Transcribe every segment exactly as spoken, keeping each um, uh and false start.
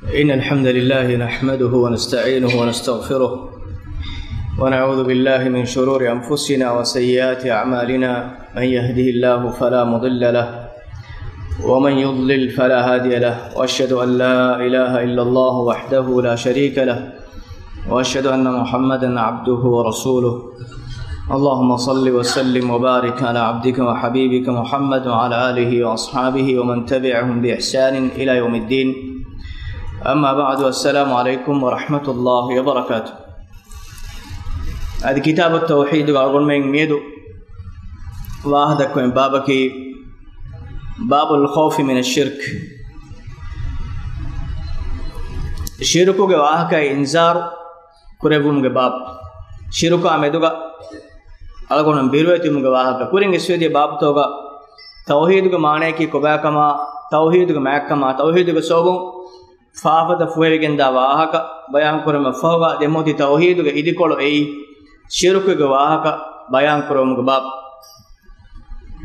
إن الحمد لله نحمده ونستعينه ونستغفره، ونعوذ بالله من شرور أنفسنا وسيئات أعمالنا. من يهده الله فلا مضل له، ومن يضلل فلا هادي له، وأشهد أن لا إله إلا الله وحده لا شريك له، وأشهد أن محمدا عبده ورسوله. اللهم صل وسلم وبارك على عبدك وحبيبك محمد وعلى آله وأصحابه ومن تبعهم بإحسان إلى يوم الدين. أما بعد، السلام عليكم ورحمة الله وبركاته. އަދި ކިތާބު ތައުޙީދުގެ އަޅުގަނޑުމެން މިއަދު ވާހަކަދައްކަވަން ބާބަކީ ބާބުލް ޚައުފި މިނައްޝިރްކް. ޝިރުކުގެ ވާހަކައި އިންޒާރު ކުރެއްވުމުގެ ބާބު. ޝިރުކާ މެދުގަ އަޅުގަނޑު ބިރުވެތިވުމުގެ ވާހަކަ. ކުރިން އިސްވެދިޔަ ބާބުތަކުގަ ތައުޙީދުގެ މާނަޔަކީ ކޮބާކަމާ، ތައުޙީދުގެ މާތްކަމާ، ތައުޙީދުގެ ސަބަބުން ފާފަތައް ފުހެވިގެންދާ ވާހަކަ ބަޔާންކުރުމަށް ފަހުގަ ދެމުދި ތައުޙީދުގެ އިދިކޮޅު އެއީ ޝިރުކުގެ ވާހަކަ ބަޔާންކުރެވުމުގެ ބާބު.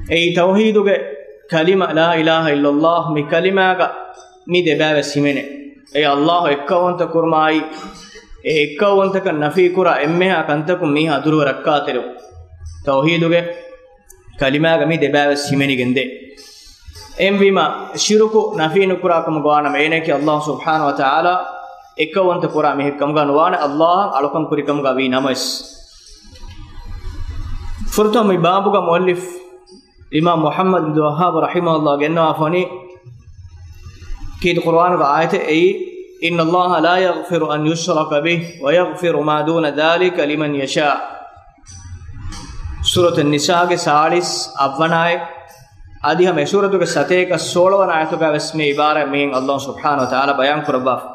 އެއީ ތައުޙީދުގެ ކަލިމަ، ލާ އިލާހަ އިއްލައްލާހު، މި ކަލިމާގަ މި ދެބައިވެސް ހިމެނޭ. އެއީ އައްލާހު އެއްކައުވަންތަ ކުރުމާއި، އެ އެއްކައުވަންތަކަން ނަފީކުރާ އެންމެހާ ކަންތަކުން މީހާ ދުރުވެ ރައްކާތެރިވުން. ތައުޙީދުގެ ކަލިމާގަ މި ދެބައިވެސް ހިމެނިގެންދޭ. އެހެންވީމަ، ޝިރުކު ނަފީ ނުކުރާ ކަމުގަ ވާނަމަ، އޭނައަކީ އައްލާހު ސުބްޙާނަހު ވަތަޢާލާ އެއްކައުވަންތަ ކުރާ މީހެއް ކަމުގަ ނުވާނެ، އައްލާހަށް އަޅުކަން ކުރި ކަމުގަ ވީ ނަމަވެސް. ފުރަތަމަ މި ބާބުގަ މުއައްލިފް އިމާމް މުޙައްމަދު ބިން ވައްހާބް ރަޙިމަހުﷲ ގެންނަވާފަވަނީ ކީރިތި ޤުރުއާނުގެ އާޔަތެއް އެއީ، إن الله لا يغفر أن يشرك به ويغفر ما دون ذلك لمن يشاء. ސޫރަތު ނިސާގެ ސާޅީސް އަށްވަނަ އާޔަތް، އަދި ހަމަ އެ ސޫރަތުގެ ސަތޭކަ ސޯޅަވަނަ އާޔަތުގަ ވެސް މި އިބާރާތް މިހެން އައްލާހު ސުބްޙާނަހު ވަތަޢާލާ ބަޔާން ކުރައްވާފަ.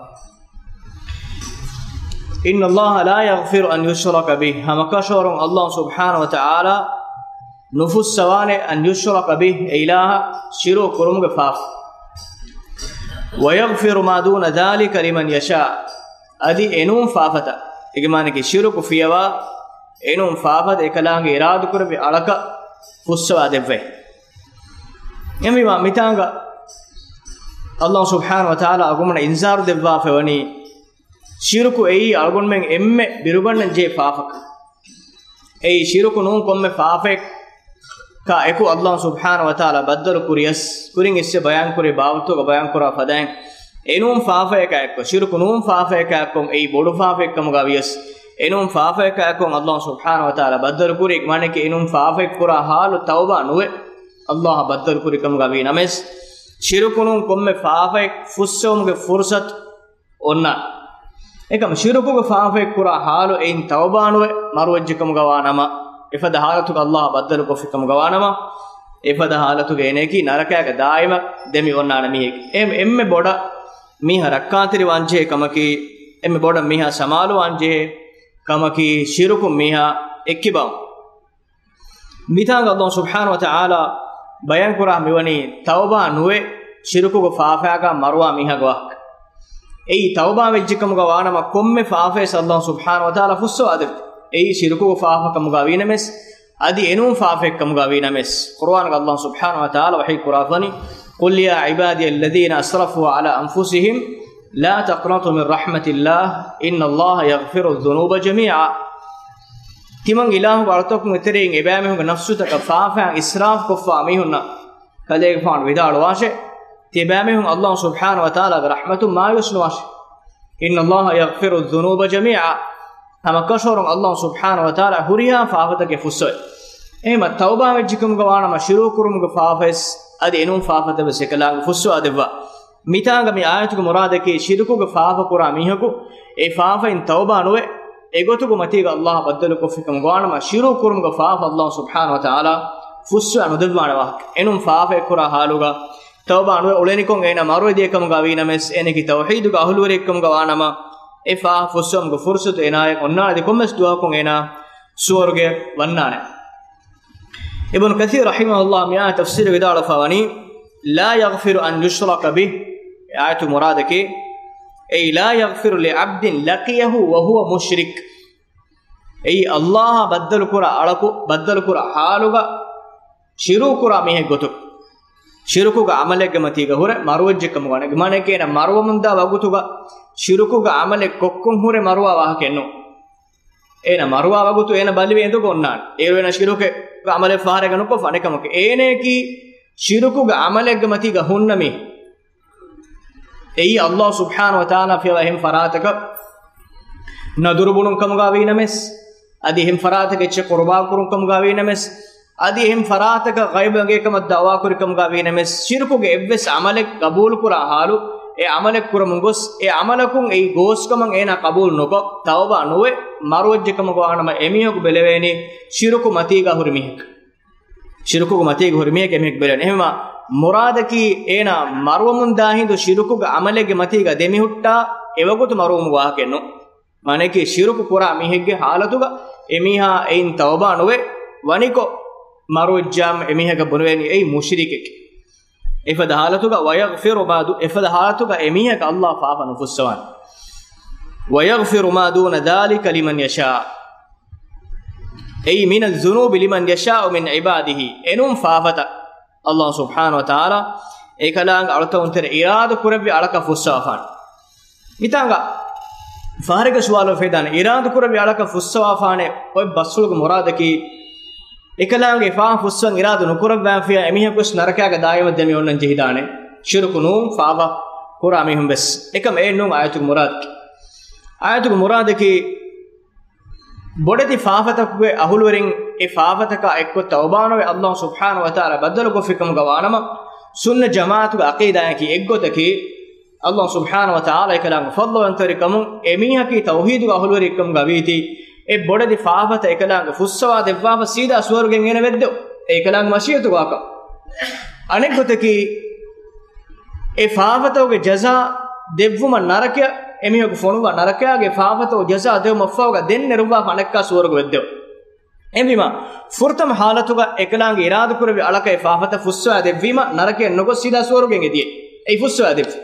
إن الله لا يغفر أن يشرك به، ހަމަކަށަވަރުން އައްލާހު ސުބްޙާނަހު ވަތަޢާލާ ނުފުއްސަވާނެ، أن يشرك به، އެ އިލާހަށް ޝިރުކު ކުރުމުގެ ފާފަ. ويغفر ما دون ذلك لمن يشاء، އަދި އެނޫން ފާފަތައް، އޭގެ މާނައަކީ ޝިރުކު ފިޔަވާ އެނޫން ފާފަތައް އެކަލާނގެ އިރާދަކުރެއްވި އަޅަކަށް ފުއްސަވާ ދެއްވޭ. އެހެންވީމާ، މިތާނގަ އައްލާހު ސުބްޙާނަހު ވަތަޢާލާ އަޅުގަނޑުމެންނަށް އިންޒާރު ދެއްވާފައިވަނީ، ޝިރުކު އެއީ އަޅުގަނޑުމެން އެންމެ ބިރުގަންނަންޖެހޭ ފާފަކަން. އެއީ ޝިރުކު ނޫން ކޮންމެ ފާފައެއްކާ އެކު އައްލާހު ސުބްޙާނަހު ވަތަޢާލާ ބައްދަލު ކުރިޔަސް، ކުރިން އިސްވެ ބަޔާން ކުރި ބާބުތަކުގަ ބަޔާން ކުރާ ފަދައިން، އެނޫން ފާފައަކާ އެއްކޮށް، ޝިރުކު ނޫން ފާފައަކާ އެއްކޮށް، އެއީ ބޮޑު ފާފައެއް ކަމުގަ ވިޔަސް، އެނޫން ފާފައަކާ އެއްކޮށް އައްލާހު ސުބްޙާނަހު ވަތަޢާލާ ބައްދަލު ކުރީ، މާނައަކީ އެނޫން ފާފައެއް ކުރާ ހާލު ތައުބާ ނުވެ، އައްލާހަށް ބައްދަލު ކުރި ކަމުގަ ވީ ނަމަވެސް، ޝިރުކު ނޫން ކޮންމެ ފާފައެއް ފުއްސެވުމުގެ ފުރުޞަތު އޮންނާނެ. އެކަމަ ޝިރުކުގެ ފާފައެއް ކުރާ ހާލު އެއިން ތައުބާ ނުވެ މަރުވެއްޖެ ކަމުގަ ވާ ނަމަ، އެފަދަ ހާލަތުގަ އައްލާހަށް ބައްދަލު ކޮށްފި ކަމުގަ ވާ ނަމަ، އެފަދަ ހާލަތުގަ އޭނައަކީ ނަރަކައިގަ ދާއިމަށް ދެމި އޮންނާނެ މީހެކޭ. އެ-، އެންމެ ބޮޑަށް މީހާ ރައްކާތެރިވާންޖެހޭ ކަމަކީ، އެންމެ ބޮޑަށް މީހާ ސަމާލުވާންޖެހޭ ކަމަކީ، ޝިރުކުން މީހާ އެއްކިބާ މިތާނގަ އައްލާހު ސުބްޙާނަހު ވަތަޢާލާ ބަޔާން ކުރާ މިވަނީ ތައުބާ ނުވެ ޝިރުކުގެ ފާފައިގަ މަރުވާ މީހާގެ ވާހަކަ. އެއީ ތައުބާ ވެއްޖެ ކަމުގަ ވާނަމަ ކޮންމެ ފާފައެއް އައްލާހު ސުބްޙާނަހު ވަތަޢާލާ ފުއްސަވާ ދެއްވޭ. އެއީ ޝިރުކުގެ ފާފަ ކަމުގަ ވީނަމަވެސް، އަދި އެނޫން ފާފައެއް ކަމުގަ ވީނަމަވެސް، ޤުރުއާނުގަ އައްލާހު ސުބްޙާނަހު ވަތަޢާލާ ވަޙީ ކުރާފަނީ، قل يا عبادي الذين أسرفوا على أنفسهم لا تقنطوا من رحمة الله إن الله يغفر الذنوب جميعا. ތިމަން އިލާހުގެ އަޅުތަކުންގެ ތެރެއިން އެބައިމީހުންގެ ނަފްސުތަކަށް ފާފައިން އިސްރާފުކޮށްފާ މީހުންނަށް ކަލޭގެފާނު ވިދާޅުވާށޭ، ތިޔަބައިމީހުން އައްލާހު ސުބްޙާނަހު ވަތަޢާލާގެ ރަޙްމަތުން މާޔޫސް ނުވާށޭ. إن الله يغفر الذنوب جميعا. ހަމަކަށަވަރުން އައްލާހު ސުބްޙާނަހު ވަތަޢާލާ ހުރިހާ ފާފަތަކެއް ފުއްސަވޭ. އެހެންމަ ތައުބާ ވެއްޖެ ކަމުގަ ވާނަމަ ޝިރުކު ކުރުމުގެ ފާފަވެސް އަދި އެނޫން ފާފަތައް ވެސް އެކަލާނގެ ފުއްސަވާ ދެއްވާ. މިތާނގަ މި އާޔަތުގެ މުރާދަކީ ޝިރުކުގެ ފާފަ ކުރާ މީހަކު އެ ފާފައިން ތައުބާ ނުވެ، އެގޮތުގެ މަތީގަ އައްލާހަށް ބައްދަލު ކޮށްފި ކަމުގަ ވާނަމަ، ޝިރުކު ކުރުމުގެ ފާފަ އައްލާހު ސުބްޙާނަހު ވަތަޢާލާ ފުއްސަވާ ނުދެއްވާނެ ވާހަކަ. އެނޫން ފާފައެއް ކުރާ ހާލުގަ ތައުބާ ނުވެ އުޅެނިކޮށް އޭނަ މަރުވެދިޔަ ކަމުގަ ވީ ނަމަވެސް، އޭނައަކީ ތައުޙީދުގެ އަހުލުވެރިއެއް ކަމުގަ ވާނަމަ، އެ ފާފަ ފުއްސަވުމުގެ ފުރުޞަތު އޭނާއަށް އޮންނާނެ. އަދި ކޮންމެސް ދުވަހަކުން އޭނާ ސުވަރުގެ ވަންނާނެ. އިބްނު ކަޘީރު ރަޙިމަހުﷲ މިއާ ތަފްސީރު ވިދާޅުވެފަ ވަނީ، لا يغفر أن يشرك به، އެ އާޔަތު މުރާދަކީ، أي لا يغفر لعبد لقيه وهو مشرك. އެއީ އައްލާހަށް ބައްދަލު ކުރާ އަޅަކު، ބައްދަލު ކުރާ ހާލުގަ ޝިރުކު ކުރާ މީހެއް ގޮތުގަ. ޝިރުކުގެ ޢަމަލެއްގެ މަތީގަ ހުރެ މަރުވެއްޖެ ކަމުގަ ވާނެ. މާނައަކީ އޭނަ މަރުވަމުންދާ ވަގުތުގަ ޝިރުކުގެ ޢަމަލެއް ކޮށްކޮށް ހުރެ މަރުވާ ވާހަކައެއް ނޫން. އޭނަ މަރުވާ ވަގުތު އޭނަ ބަލިވެ އެނދުގަ އޮންނާނެ. އޭރު އޭނަ ޝިރުކެއް ޢަމަލެއް ފަހަރެއްގަ ނުކޮށްފަ އަނެއްކަމަކީ. އޭނައަކީ ޝިރުކުގެ ޢަމަލެއްގެ މަތީގަ ހުންނަ މީ. އެއީ ﷲ ސުބްޙާނަހޫ ވަތަޢާލާ ފިޔަވާ އެހެން ފަރާތަކަށް ނަދުރު ބުނުން ކަމުގަ ވީ ނަމަވެސް، އަދި އެހެން ފަރާތަކަށް އެއްޗެއް ޤުރުބާ ކުރުން ކަމުގަ ވީ ނަމަވެސް، އަދި އެހެން ފަރާތަކަށް ޣައިބު އެނގޭ ކަމަށް ދަޢުވާ ކުރި ކަމުގަ ވީ ނަމަވެސް، ޝިރުކުގެ އެއްވެސް ޢަމަލެއް ޤަބޫލު ކުރާ ޙާލު، އެ ޢަމަލެއް ކުރަމުން ގޮސް، އެ ޢަމަލަކުން އެއީ ގޯސްކަމަށް އޭނާ ޤަބޫލު ނުކޮށް، ތައުބާ ނުވެ، މަރުވެއްޖެ ކަމުގަ ވާނަމަ، އެމީހަކު ބެލެވޭނީ ޝިރުކު މަތީގަ ހުރި މީހެއް. ޝިރުކުގެ މަތީގަ ހުރި މީހެއް އެމީހަކު ބެލެވޭނެ. އެހެންވީމަ، މުރާދަކީ އޭނާ މަރުވަމުންދާ ހިނދު ޝިރުކުގެ ޢަމަލެއްގެ މަތީގަ ދެމިހުއްޓާ އެވަގުތު މަރުވުމުގެ ވާހަކައެއް ނޫން. މާނައަކީ ޝިރުކު ކުރާ މީހެއްގެ ޙާލަތުގަ އެމީހާ އެއިން ތައުބާ ނުވެ، ވަނިކޮށް މަރުވެއްޖާމަ އެމީހަކަށް ބުނެވޭނީ އެއީ މުޝްރިކެކޭ. އެފަދަ ޙާލަތުގަ ويغفر ما دو، އެފަދަ ޙާލަތުގަ އެމީހަކަށް ﷲ ފާފަ ނުފުއްސަވާނެ. ويغفر ما دون ذلك لمن يشاء. އެއީ من الذنوب لمن يشاء من عباده. އެނޫން ފާފަތައް ﷲ ސުބްޙާނަހޫ ވަތަޢާލާ އެކަލާނގެ އަޅުތަކުން ތެރެ އިރާދަ ކުރެއްވި އަޅަކަށް ފުއްސަވާފާނެ. މިތާނގަ ފަހަރެއްގެ ސުވާލު ފެދާނެ، އިރާދަ ކުރެއްވި އަޅަކަށް ފުއްސަވާފާނެ އޮތް ބަސްފުޅުގެ މުރާދަކީ، އެކަލާނގެ ފާފަ ފުއްސަވަން އިރާދަ ނުކުރައްވާފިޔާ އެމީހަކުވެސް ނަރަކައިގަ ދާއިމަށް ދެމި އޮންނަން ޖެހިދާނެ. ޝިރުކު ނޫން، ފާފަ ކުރާ މީހުން ވެސް. އެކަމަކު އެއެއް ނޫން އާޔަތުގެ މުރާދަކީ. އާޔަތުގެ މުރާދަކީ، ބޮޑެތި ފާފަތަކުގެ އަހުލުވެރިން އެ ފާފަތަކާ އެއްކޮށް ތައުބާނުވެ، ﷲ ސުބްޙާނަހޫ ވަތަޢާލާ ބައްދަލުކޮށްފިކަމުގަ ވާނަމަ، ސުންނަ ޖަމާޢަތުގެ ޢަޤީދާއަކީ އެއްގޮތަކީ، ﷲ ސުބްޙާނަހޫ ވަތަޢާލާ އެކަލާނގެ ފަޟްލުވަންތަވެރިކަމުން އެމީހަކީ ތައުޙީދުގެ އަހުލުވެރިކަމުގަ ވީތީ، އެ ބޮޑެތި ފާފަތައް އެކަލާނގެ ފުއްސަވާ ދެއްވާފަ ސީދާ ސުވަރުގެއަށް އޭނަ ވެއްދެވު. އެ އެކަލާނގެ މަޝީއަތުގެ ވާހަކަ. އަނެއްގޮތަކީ، އެ ފާފަތަކުގެ ޖަޒާ ދެއްވުމަށް ނަރަކަޔަށް، އެމީހަކު ފޮނުއްވާ ނަރަކަޔާގެ ފާފަތަކުގެ ޖަޒާ ދެވުމަށްފަހުގަ ދެން ނެރުއްވާފަ އަނެއްކާ ސުވަރުގެ ވެއްދެވު. އެހެންވީމަ، ފުރަތަމަ ޙާލަތުގަ އެކަލާނގެ އިރާދަކުރެއްވި އަޅަކަށް އެ ފާފަތައް ފުއްސަވާ ދެއްވީމަ، ނަރަކަޔަށް ނުގޮސް ސީދާ ސުވަރުގެއަށް އެދިޔަ. އެއީ ފުއްސަވާ ދެއްވި.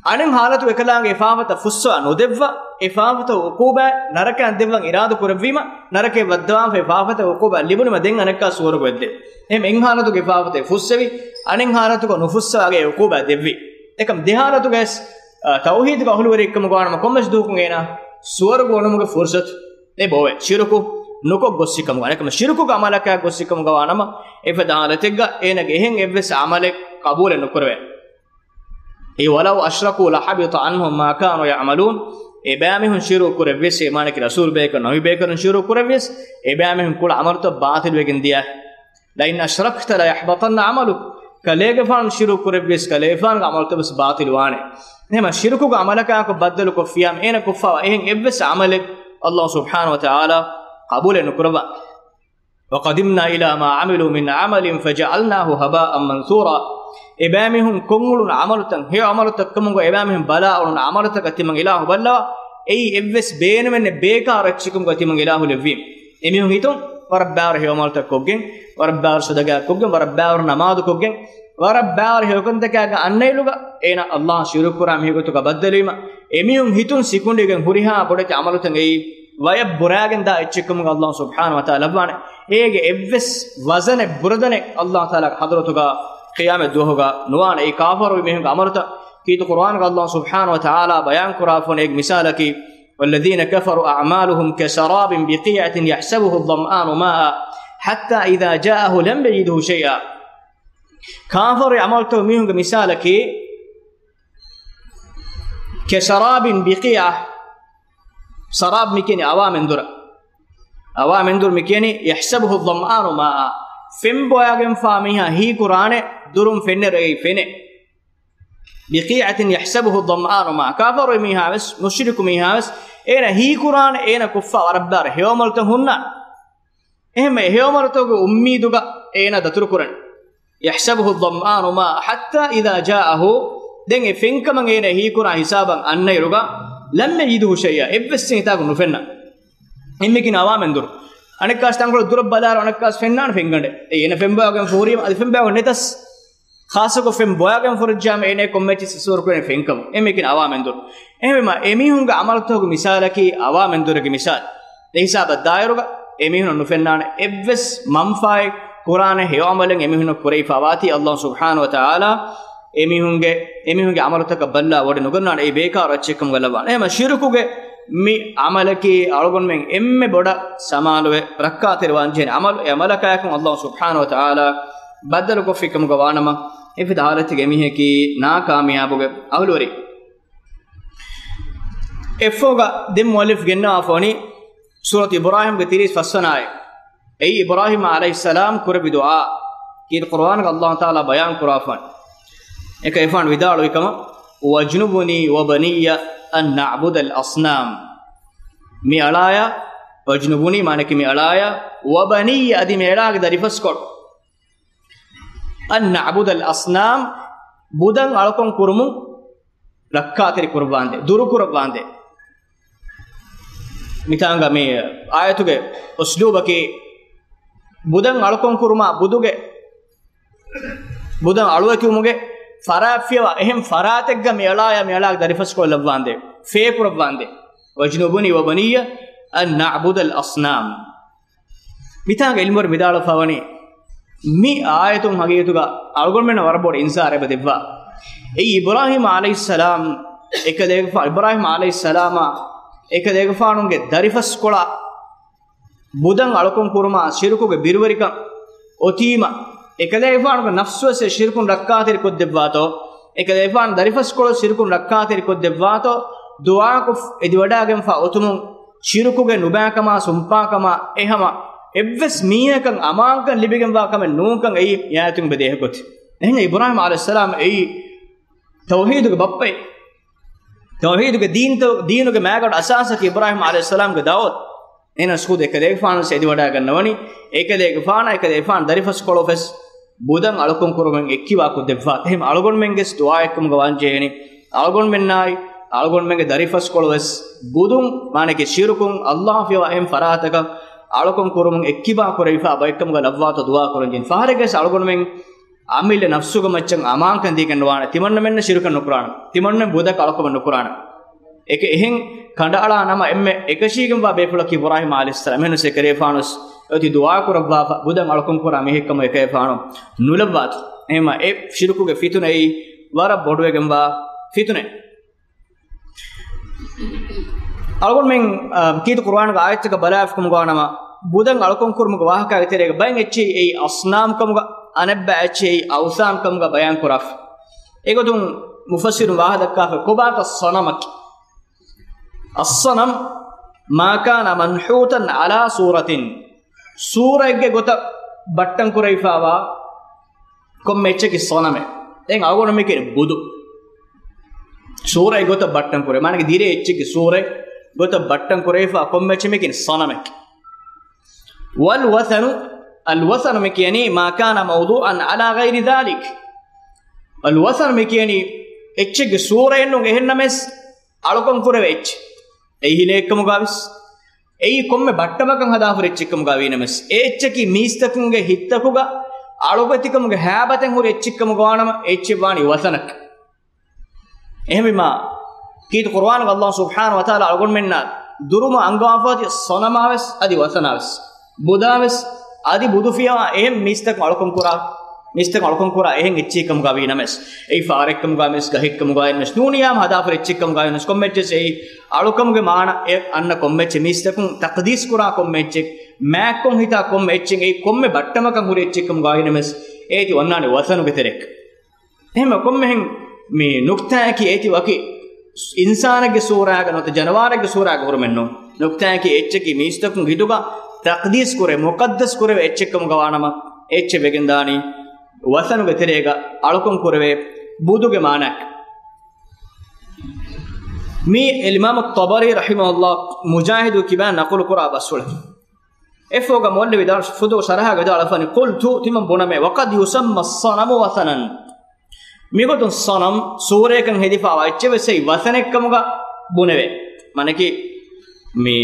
އަނެއް ޙާލަތު އެކަލާނގެ އެ ފާފަތައް ފުއްސަވާ ނުދެއްވާ، އެ ފާފަތަކުގެ ޢުޤޫބާތް ނަރަކަޔަށް ދެއްވަން އިރާދަކުރެއްވީމަ، ނަރަކަޔަށް ވައްދަވާފަ އެ ފާފަތަކުގެ ޢުޤޫބާތް ލިބުނީމަ ދެން އަނެއްކާ ސުވަރުގެ ވެއްދެވު. އެހެން އެއް ޙާލަތުގެ ފާފަތައް ފުއްސެވި، އަނެއް ޙާލަތުގަ ނުފުއްސަވާގެ ޢުޤޫބާތް ދެއްވި. އެކަމަކު ދެ ޙާލަތުގައި ވެސް، އާ، ތައުޙީދުގެ އަހުލުވެރިއެއްކަމުގަ ވާނަމަ ކޮންމެސް ދުވަހަކުން އޭނާ ސުވަރުގެ އުނުމުގެ ފުރުޞަތު އެބައޮވޭ. ޝިރުކު ނުކޮށް ގޮއްސިކަމުގަ، އަނެއްކަމަކު ޝިރުކުގެ ޢަމަލަކާ ގޮއްސިކަމުގަ ވާނަމަ، އެފަދަ ޙާލަތެއްގަ އޭނާގެ އެހެން އެއްވެސް ޢަމަލެއް ޤަބޫލެއް ނުކުރެވޭ. އެ، ولو أشركوا لحبط عنهم ما كانوا يعملون. އެބައިމީހުން ޝިރުކު ކުރެއްވިޔަސް، އޭ މާނައަކީ ރަސޫލު ބޭކަލުން ނަބީ ބޭކަލުން ޝިރުކު ކުރެއްވިޔަސް، އެބައިމީހުން ކުޅަ ޢަމަލުތައް ބާޠިލުވެގެން ދިޔަ. لئن أشركت ليحبطن عملك. ކަލޭގެފާނު ޝިރުކު ކުރެއްވިޔަސް، ކަލޭގެފާނުގެ ޢަމަލުތައް ވެސް ބާޠިލުވާނެ. އެހެންވީމަ ޝިރުކުގެ ޢަމަލަކާއެކު ބައްދަލުކޮށްފިޔާމަ، އޭނަ ކޮށްފަވާ އެހެން އެއްވެސް ޢަމަލެއް ﷲ ސުބްޙާނަހޫ ވަތަޢާލާ ޤަބޫލެއް ނުކުރައްވާ. وقدمنا إلى ما عملوا من عمل فجعلناه هباء منثورا. އެބައިމީހުން ކޮށްއުޅުނު ޢަމަލުތައް، ހެޔޮ ޢަމަލުތައް ކަމުގަ އެބައިމީހުން ބަލާ އުޅުނު ޢަމަލުތަކަށް ތިމަން އިލާހު ބައްލަވާ، އެއީ އެއްވެސް ބޭނުމެއް ނެތް ބޭކާރު އެއްޗެއް ކަމުގަ ތިމަން އިލާހު ލެއްވީމަ. އެމީހުން ހިތުން ވަރަށް ބާރު ހެޔޮ ޢަމަލުތައް ކޮށްގެން، ވަރަށް ބާރު ޞަދަޤާތް ކޮށްގެން، ވަރަށް ބާރު ނަމާދު ކޮށްގެން، ވަރަށް ބާރު ހެޔޮކަންތަކާގެ އަންނައިލުގަ އޭނާ ﷲ ޝިރުކު ކުރާ މީހެއްގެ ގޮތުގަ ބައްދަލުވީމަ، އެމީހުން ހިތުން ސިކުނޑިގެން ހުރިހާ ބޮޑެތި ޢަމަލުތައް އެއީ ވަޔަށް ބުރާގެން ދާ އެއްޗެއް ކަމުގަ ﷲ ސުބްޙާނަހޫ ވަތަޢާލާ ލައްވާނެ. އޭގެ އެއްވެސް ވަޒަނެއް ބުރަދަނެއް ﷲ ތަޢާލާގެ ޙަޟްރަތުގަ ޤިޔާމަތް ދުވަހުގަ ނުވާނެ. އެއީ ކާފަރުވި މީހުންގެ ޢަމަލުތައް. ކީރިތި ޤުރުއާނުގަ ﷲ ސުބްޙާނަހޫ ވަތަޢާލާ ބަޔާން ކުރާފަ އޮންނަ އެއް މިސާލަކީ، والذين كفروا أعمالهم كسراب بقيعة يحسبه الظمآن ماء حتى إذا جاءه لم يجده شيئا. ކާފަރުވި ޢަމަލުތައް މީހުންގެ މިސާލަކީ، كسراب بقيعة، ސަރާބް މިކިޔަނީ އަވާ މެންދުރަށް. އަވާ މެންދުރު މިކިޔަނީ، يحسبه الظمآن ماء. ފެން ބޮއިގެންފާ މީހާ ހީކުރާނެ، ދުރުން ފެންނެރު އެއީ ފެނެއް. بقيعة يحسبه الظمآن ماء. ކާފަރުވި މީހާވެސް، މުޝްރިކު މީހާވެސް، އޭނަ ހީކުރާނެ، އޭނަ ކޮށްފަ ވަރަށް ބާރު ހެޔޮ ޢަމަލުތައް ހުންނާނެ. އެހެންވެ، ހެޔޮ ޢަމަލުތަކުގެ އުއްމީދުގަ އޭނާ ދަތުރުކުރަން. يحسبه الظمآن ماء حتى إذا جاءه، ދެން އެ ފެންކަމަށް އޭނަ ހީކުރާ ހިސާބަށް އަންނައިރުގަ، لم يجده شيئا، އެއްވެސް ހިތާކު ނުފެންނަ. އެމީހަކީ އަވާ މެންދުރު. އަނެއްކާސް ތަންކޮޅެއް ދުރަށް ބަލާއިރު އަނެއްކާސް ފެންނާނެ ފެންގަނޑެއް. އެ އޭނަ ފެން ބޮއިގެން ފޯރީމަ އަދި ފެން ބޮއިގެން ނެތަސް. ޚާއްޞަކޮށް ފެން ބޮއިގެން ފުރިއްޖާމަ އޭނަ ކޮންމެ އެއްޗެއް ސުވަރު ކުރެން ފެންކަމު. އެމީހަކީ އަވާ މެންދުރު. އެހެންވީމަ، އެމީހުންގެ ޢަމަލުތަކުގެ މިސާލަކީ އަވާ މެންދުރެއްގެ މިސާލެއް. އެ ހިސާބަށް ދާއިރުގަ އެމީހުނަށް ނުފެންނާނެ އެއްވެސް މަންފާއެއް ކުރާނެ ހެޔޮ ޢަމަލެއް އެމީހުންނަށް ކުރެވިފާވާތީ، ﷲ ސުބްޙާނަހޫ ވަތަޢާލާ އެމީހުންގެ، އެމީހުންގެ ޢަމަލުތަކަށް ބައްލާ ވޮޑި ނުގަންނާނެ. އެއީ ބޭކާރު އެއްޗެއްކަމުގަ ލައްވާނެ. އެހެންމަ ޝިރުކުގެ މި ޢަމަލަކީ އަޅުގަނޑުމެން އެންމެ ބޮޑަށް ސަމާލުވެ ރައްކާތެރިވާން ޖެހޭނެ ޢަމަލު. އެ ޢަމަލަކާއެކު ﷲ ސުބްޙާނަހޫ ވަތަޢާލާ ބައްދަލުކޮށްފިކަމުގަ ވާނަމަ، އެފަދަ ޙާލަތެއްގަ އެމީހަކީ ނާކާމިޔާބުގެ އަހުލުވެރި. އެއަށްފަހުގަ ދެން މުއައްލިފް ގެންނަވާފަވަނީ ސޫރަތު އިބްރާހީމްގެ ތިރީސް ފަސްވަނަ އާޔަތް. އެއީ އިބްރާހީމް ޢަލައިހިއްސަލާމް ކުރެއްވި ދުޢާ. ކީރިތި ޤުރުއާނުގަ ﷲ ތަޢާލާ ބަޔާން ކުރާފަން. އެކަލޭގެފާނު ވިދާޅުވި ކަމަށް، "واجنبني وبني أن نعبد الأصنام." މި އަޅާޔާ، واجنبني މާނައަކީ މި އަޅާޔާ، وبني އަދި މި އަޅާގެ ދަރިފަސްކޮޅު، "أن نعبد الأصنام" ބުދަން އަޅުކަން ކުރުމުން ރައްކާތެރި ކުރައްވާނދޭ، ދުރު ކުރައްވާނދޭ. މިތާނގަ މި އާޔަތުގެ އުސްލޫބަކީ ބުދަން އަޅުކަން ކުރުމާ ބުދުގެ، ބުދަން އަޅުވެތިވުމުގެ ފަރާތްފިޔަވާ އެހެން ފަރާތެއްގަ މި އަޅާޔާ މި އަޅާގެ ދަރިފަސްކޮޅު ލައްވާނދޭ، ފޭ ކުރައްވާނދޭ. "واجنبني وبني أن نعبد الأصنام." މިތާނގަ ޢިލްމުވެރިން ވިދާޅުވެފަވަނީ، މި އާޔަތުން ހަގީގަތުގަ އަޅުގަނޑުމެންނަށް ވަރަށް ބޮޑު އިންޒާރެއް އެބަ ދެއްވާ. އެއީ އިބްރާހީމް ޢަލައިހިއްސަލާމް އެކަލޭގެފާ، އިބްރާހީމް ޢަލައިހިއްސަލާމާ އެކަލޭގެފާނުގެ ދަރިފަސްކޮޅާ ބުދަން އަޅުކަން ކުރުމާ ޝިރުކުގެ ބިރުވެރިކަން އޮތީމަ، އެކަލޭގެފާނުގެ ނަފްސުވެސް އެ ޝިރުކުން ރައްކާތެރި ކޮށްދެއްވާތޯ، އެކަލޭގެފާނު ދަރިފަސްކޮޅު ޝިރުކުން ރައްކާތެރި ކޮށްދެއްވާތޯ، ދުޢާކޮށް އެދިވަޑާގެންފާ އޮތުމުން، ޝިރުކުގެ ނުބައިކަމާ ސުންޕާކަމާ އެހަމަ އެއްވެސް މީހަކަށް އަމާންކަން ލިބިގެންވާ ކަމެއް ނޫންކަން އެއީ މި އާޔަތުން އެބަ ދޭހަ ގޮތެއް. އެހެން އިބްރާހީމް ޢަލައިހިއްސަލާމް އެއީ ތައުޙީދުގެ ބައްޕައެއް. ތައުޙީދުގެ ދީންތައް، ދީނުގެ މައިގަނޑު އަސާސަކީ އިބްރާހީމް ޢަލައިހިއްސަލާމްގެ ދަޢުވަތު. އެހެނަސް ޚުދު އެކަލޭގެފާނުވެސް އެދިވަޑައިގަންނަވަނީ، އެކަލޭގެފާނާ އެކަލޭގެފާނު ދަރިފަސްކޮޅު ވެސް ބުދަން އަޅުކަން ކުރުމުން އެއްކިބާ ކޮށްދެއްވާ. އެހެން އަޅުގަނޑުމެންގެސް ދުޢާއެއްކަމުގަ ވާންޖެހޭނީ، އަޅުގަނޑުމެންނާއި އަޅުގަނޑުމެންގެ ދަރިފަސްކޮޅު ވެސް ބުދުން، މާނައަކީ ޝިރުކުން، ﷲ ފިޔަވާ އެހެން ފަރާތަކަށް އަޅުކަން ކުރުމުން އެއްކިބާ ކުރެވިފާ ބައެއްކަމުގަ ލައްވާތޯ ދުޢާ ކުރަންޖެހޭނީ. ފަހަރެއްގެސް އަޅުގަނޑުމެން އަމިއްލަ ނަފްސުގެ މައްޗަށް އަމާންކަން ދީގެން ނުވާނެ. ތިމަންނަމެންނަށް ޝިރުކެއް ނުކުރާނެ. ތިމަންނަމެން ބުދަކަށް އަޅުކަމެއް ނުކުރާނެ. އެކަ އެހެން ކަނޑައަޅާ ނަމަ އެންމެ އެކަށީގެންވާ ބޭފުޅަކީ އިބްރާހީމް ޢަލައިހިއްސަލާމް. އެހެނަސް އެކަލޭފާނުސް އޮތީ ދުޢާ ކުރައްވާފަ، ބުދަން އަޅުކަން ކުރާ މީހެއްކަމަށް އެކަލޭފާނު ނުލައްވާތި. އެހެންމަ އެ ޝިރުކުގެ ފިތުނައީ ވަރަށް ބޮޑުވެގެންވާ ފިތުނައެއް. އަޅުގަނޑުމެން، އާ، ކީރިތި ޤުރުއާނުގެ އާޔަތްތަކަށް ބަލާފިކަމުގަ ވާނަމަ، ބުދަން އަޅުކަން ކުރުމުގެ ވާހަކައިގެ ތެރޭގަ ބައެއް އެއްޗެހި އެއީ އަޞްނާމް ކަމުގަ، އަނެއްބައި އެއްޗެހި އައުޘާން ކަމުގަ ބަޔާން ކުރާފަ. އެގޮތުން މުފައްސިރުން ވާހަކަ ދައްކާފަ ކޮބާތަ ޞަނަމަކީ؟ الصنم ما كان منحوتا على صورة، ޞޫރައެއްގެ ގޮތަށް ބައްޓަން ކުރެވިފާވާ ކޮންމެ އެއްޗަކީ ޞަނަމެއް. ދެން އަޅުގަނޑު މިކިޔަނީ ބުދު. ޞޫރައެއް ގޮތަށް ބައްޓަން ކުރޭ. މާނައަކީ ދިރޭ އެއްޗެއްގެ ޞޫރައެއް ގޮތަށް ބައްޓަން ކުރެވިފާ ކޮންމެ އެއްޗެއް މިކިޔަނީ ޞަނަމެކޭ. والوثن، الوثن މިކިޔަނީ ما كان موضوعا على غير ذلك. الوثن މިކިޔަނީ އެއްޗެއްގެ ޞޫރައެއް ނޫން އެހެންނަމަވެސް އަޅުކަން ކުރެވޭ އެއްޗެއް. އެއީ ހިލައެއްކަމުގަވެސް، އެއީ ކޮންމެ ބައްޓަމަކަށް ހަދާފަ ހުރި އެއްޗެއްކަމުގަ ވީނަމަވެސް، އެ އެއްޗަކީ މީސްތަކުންގެ ހިތްތަކުގަ އަޅުގަތިކަމުގެ ހައިބަތެއް ހުރި އެއްޗެއްކަމުގަ ވާނަމަ، އެ އެއްޗެއް ވާނީ ވަޘަނަކަށް. އެހެންވީމާ، ކީރިތި ޤުރުއާނުގަ ﷲ ސުބްޙާނަހޫ ވަތަޢާލާ އަޅުގަނޑުމެންނާ ދުރުމަށް އަންގަވާފައި އޮތީ ޞަނަމާވެސް އަދި ވަޘަނާވެސް. ބުދާވެސް އަދި ބުދު ފިޔަވާ އެހެން މީސްތަކުން އަޅުކަން ކުރާ، މީސްތަކުން އަޅުކަން ކުރާ އެހެން އެއްޗެއްކަމުގަ ވީނަމަވެސް، އެއީ ފާރެއްކަމުގަ ވެސް، ގަހެއްކަމުގަ ވެސް، ނޫނިޔާމަ ހަދާފަ ހުރި އެއްޗެއްކަމުގަ ވެސް، ކޮންމެ އެއްޗެއް އެއީ އަޅުކަމުގެ މާނަ އެ އަންނަ ކޮންމެ އެއްޗެއް، މީސްތަކުން ތަޤްދީސް ކުރާ ކޮންމެ އެއްޗެއް، މާތްކޮށް ހިތާ ކޮންމެ އެއްޗެއް، އެއީ ކޮންމެ ބައްޓަމަކަށް ހުރި އެއްޗެއްކަމުގަ ވީނަމަވެސް، އޭތި އޮންނާނީ ވަޘަނުގެ ތެރެއަކަށް. އެހެންމަ ކޮންމެހެން މި ނުކްތާއަކީ އޭތި ވަކި އިންސާނެއްގެ ސޫރާގަ ނުވަތަ ޖަނަވާރެއްގެ ސޫރާގަ ހުރުމެއް ނޫން. ނުކްތާއަކީ އެއްޗަކީ މީސްތަކުން ހިތުގަ ތަޤްދީސް ކުރޭ، މުޤައްދަސް ކުރެވޭ އެއްޗެއްކަމުގަ ވާނަމަ، އެއްޗެއް ވެގެންދާނީ ވަޘަނުގެ ތެރޭގަ އަޅުކަން ކުރެވޭ ބުދުގެ މާނައަކަށް. މީ އިމާމު ޠަބަރީ ރަޙިމަހުﷲ މުޖާހިދު ކިބާ ނަޤުލު ކުރާ ބަސްފުޅެއް. އެއަށްފަހުގަ މުއައްލިފް ވިދާޅު، ފުދޫ ޝަރަޙާގަ ވިދާޅުވެފަނީ، قلت، ތިމަން ބުނަމޭ، وقد يسمى الصنم وثنا. މިގޮތުން ޞަނަމް، ސޫރައަކަށް ހެދިފާވާ އެއްޗެއް ވެސް އެއީ ވަޘަނެއްކަމުގަ ބުނެވޭ. މާނައަކީ، މި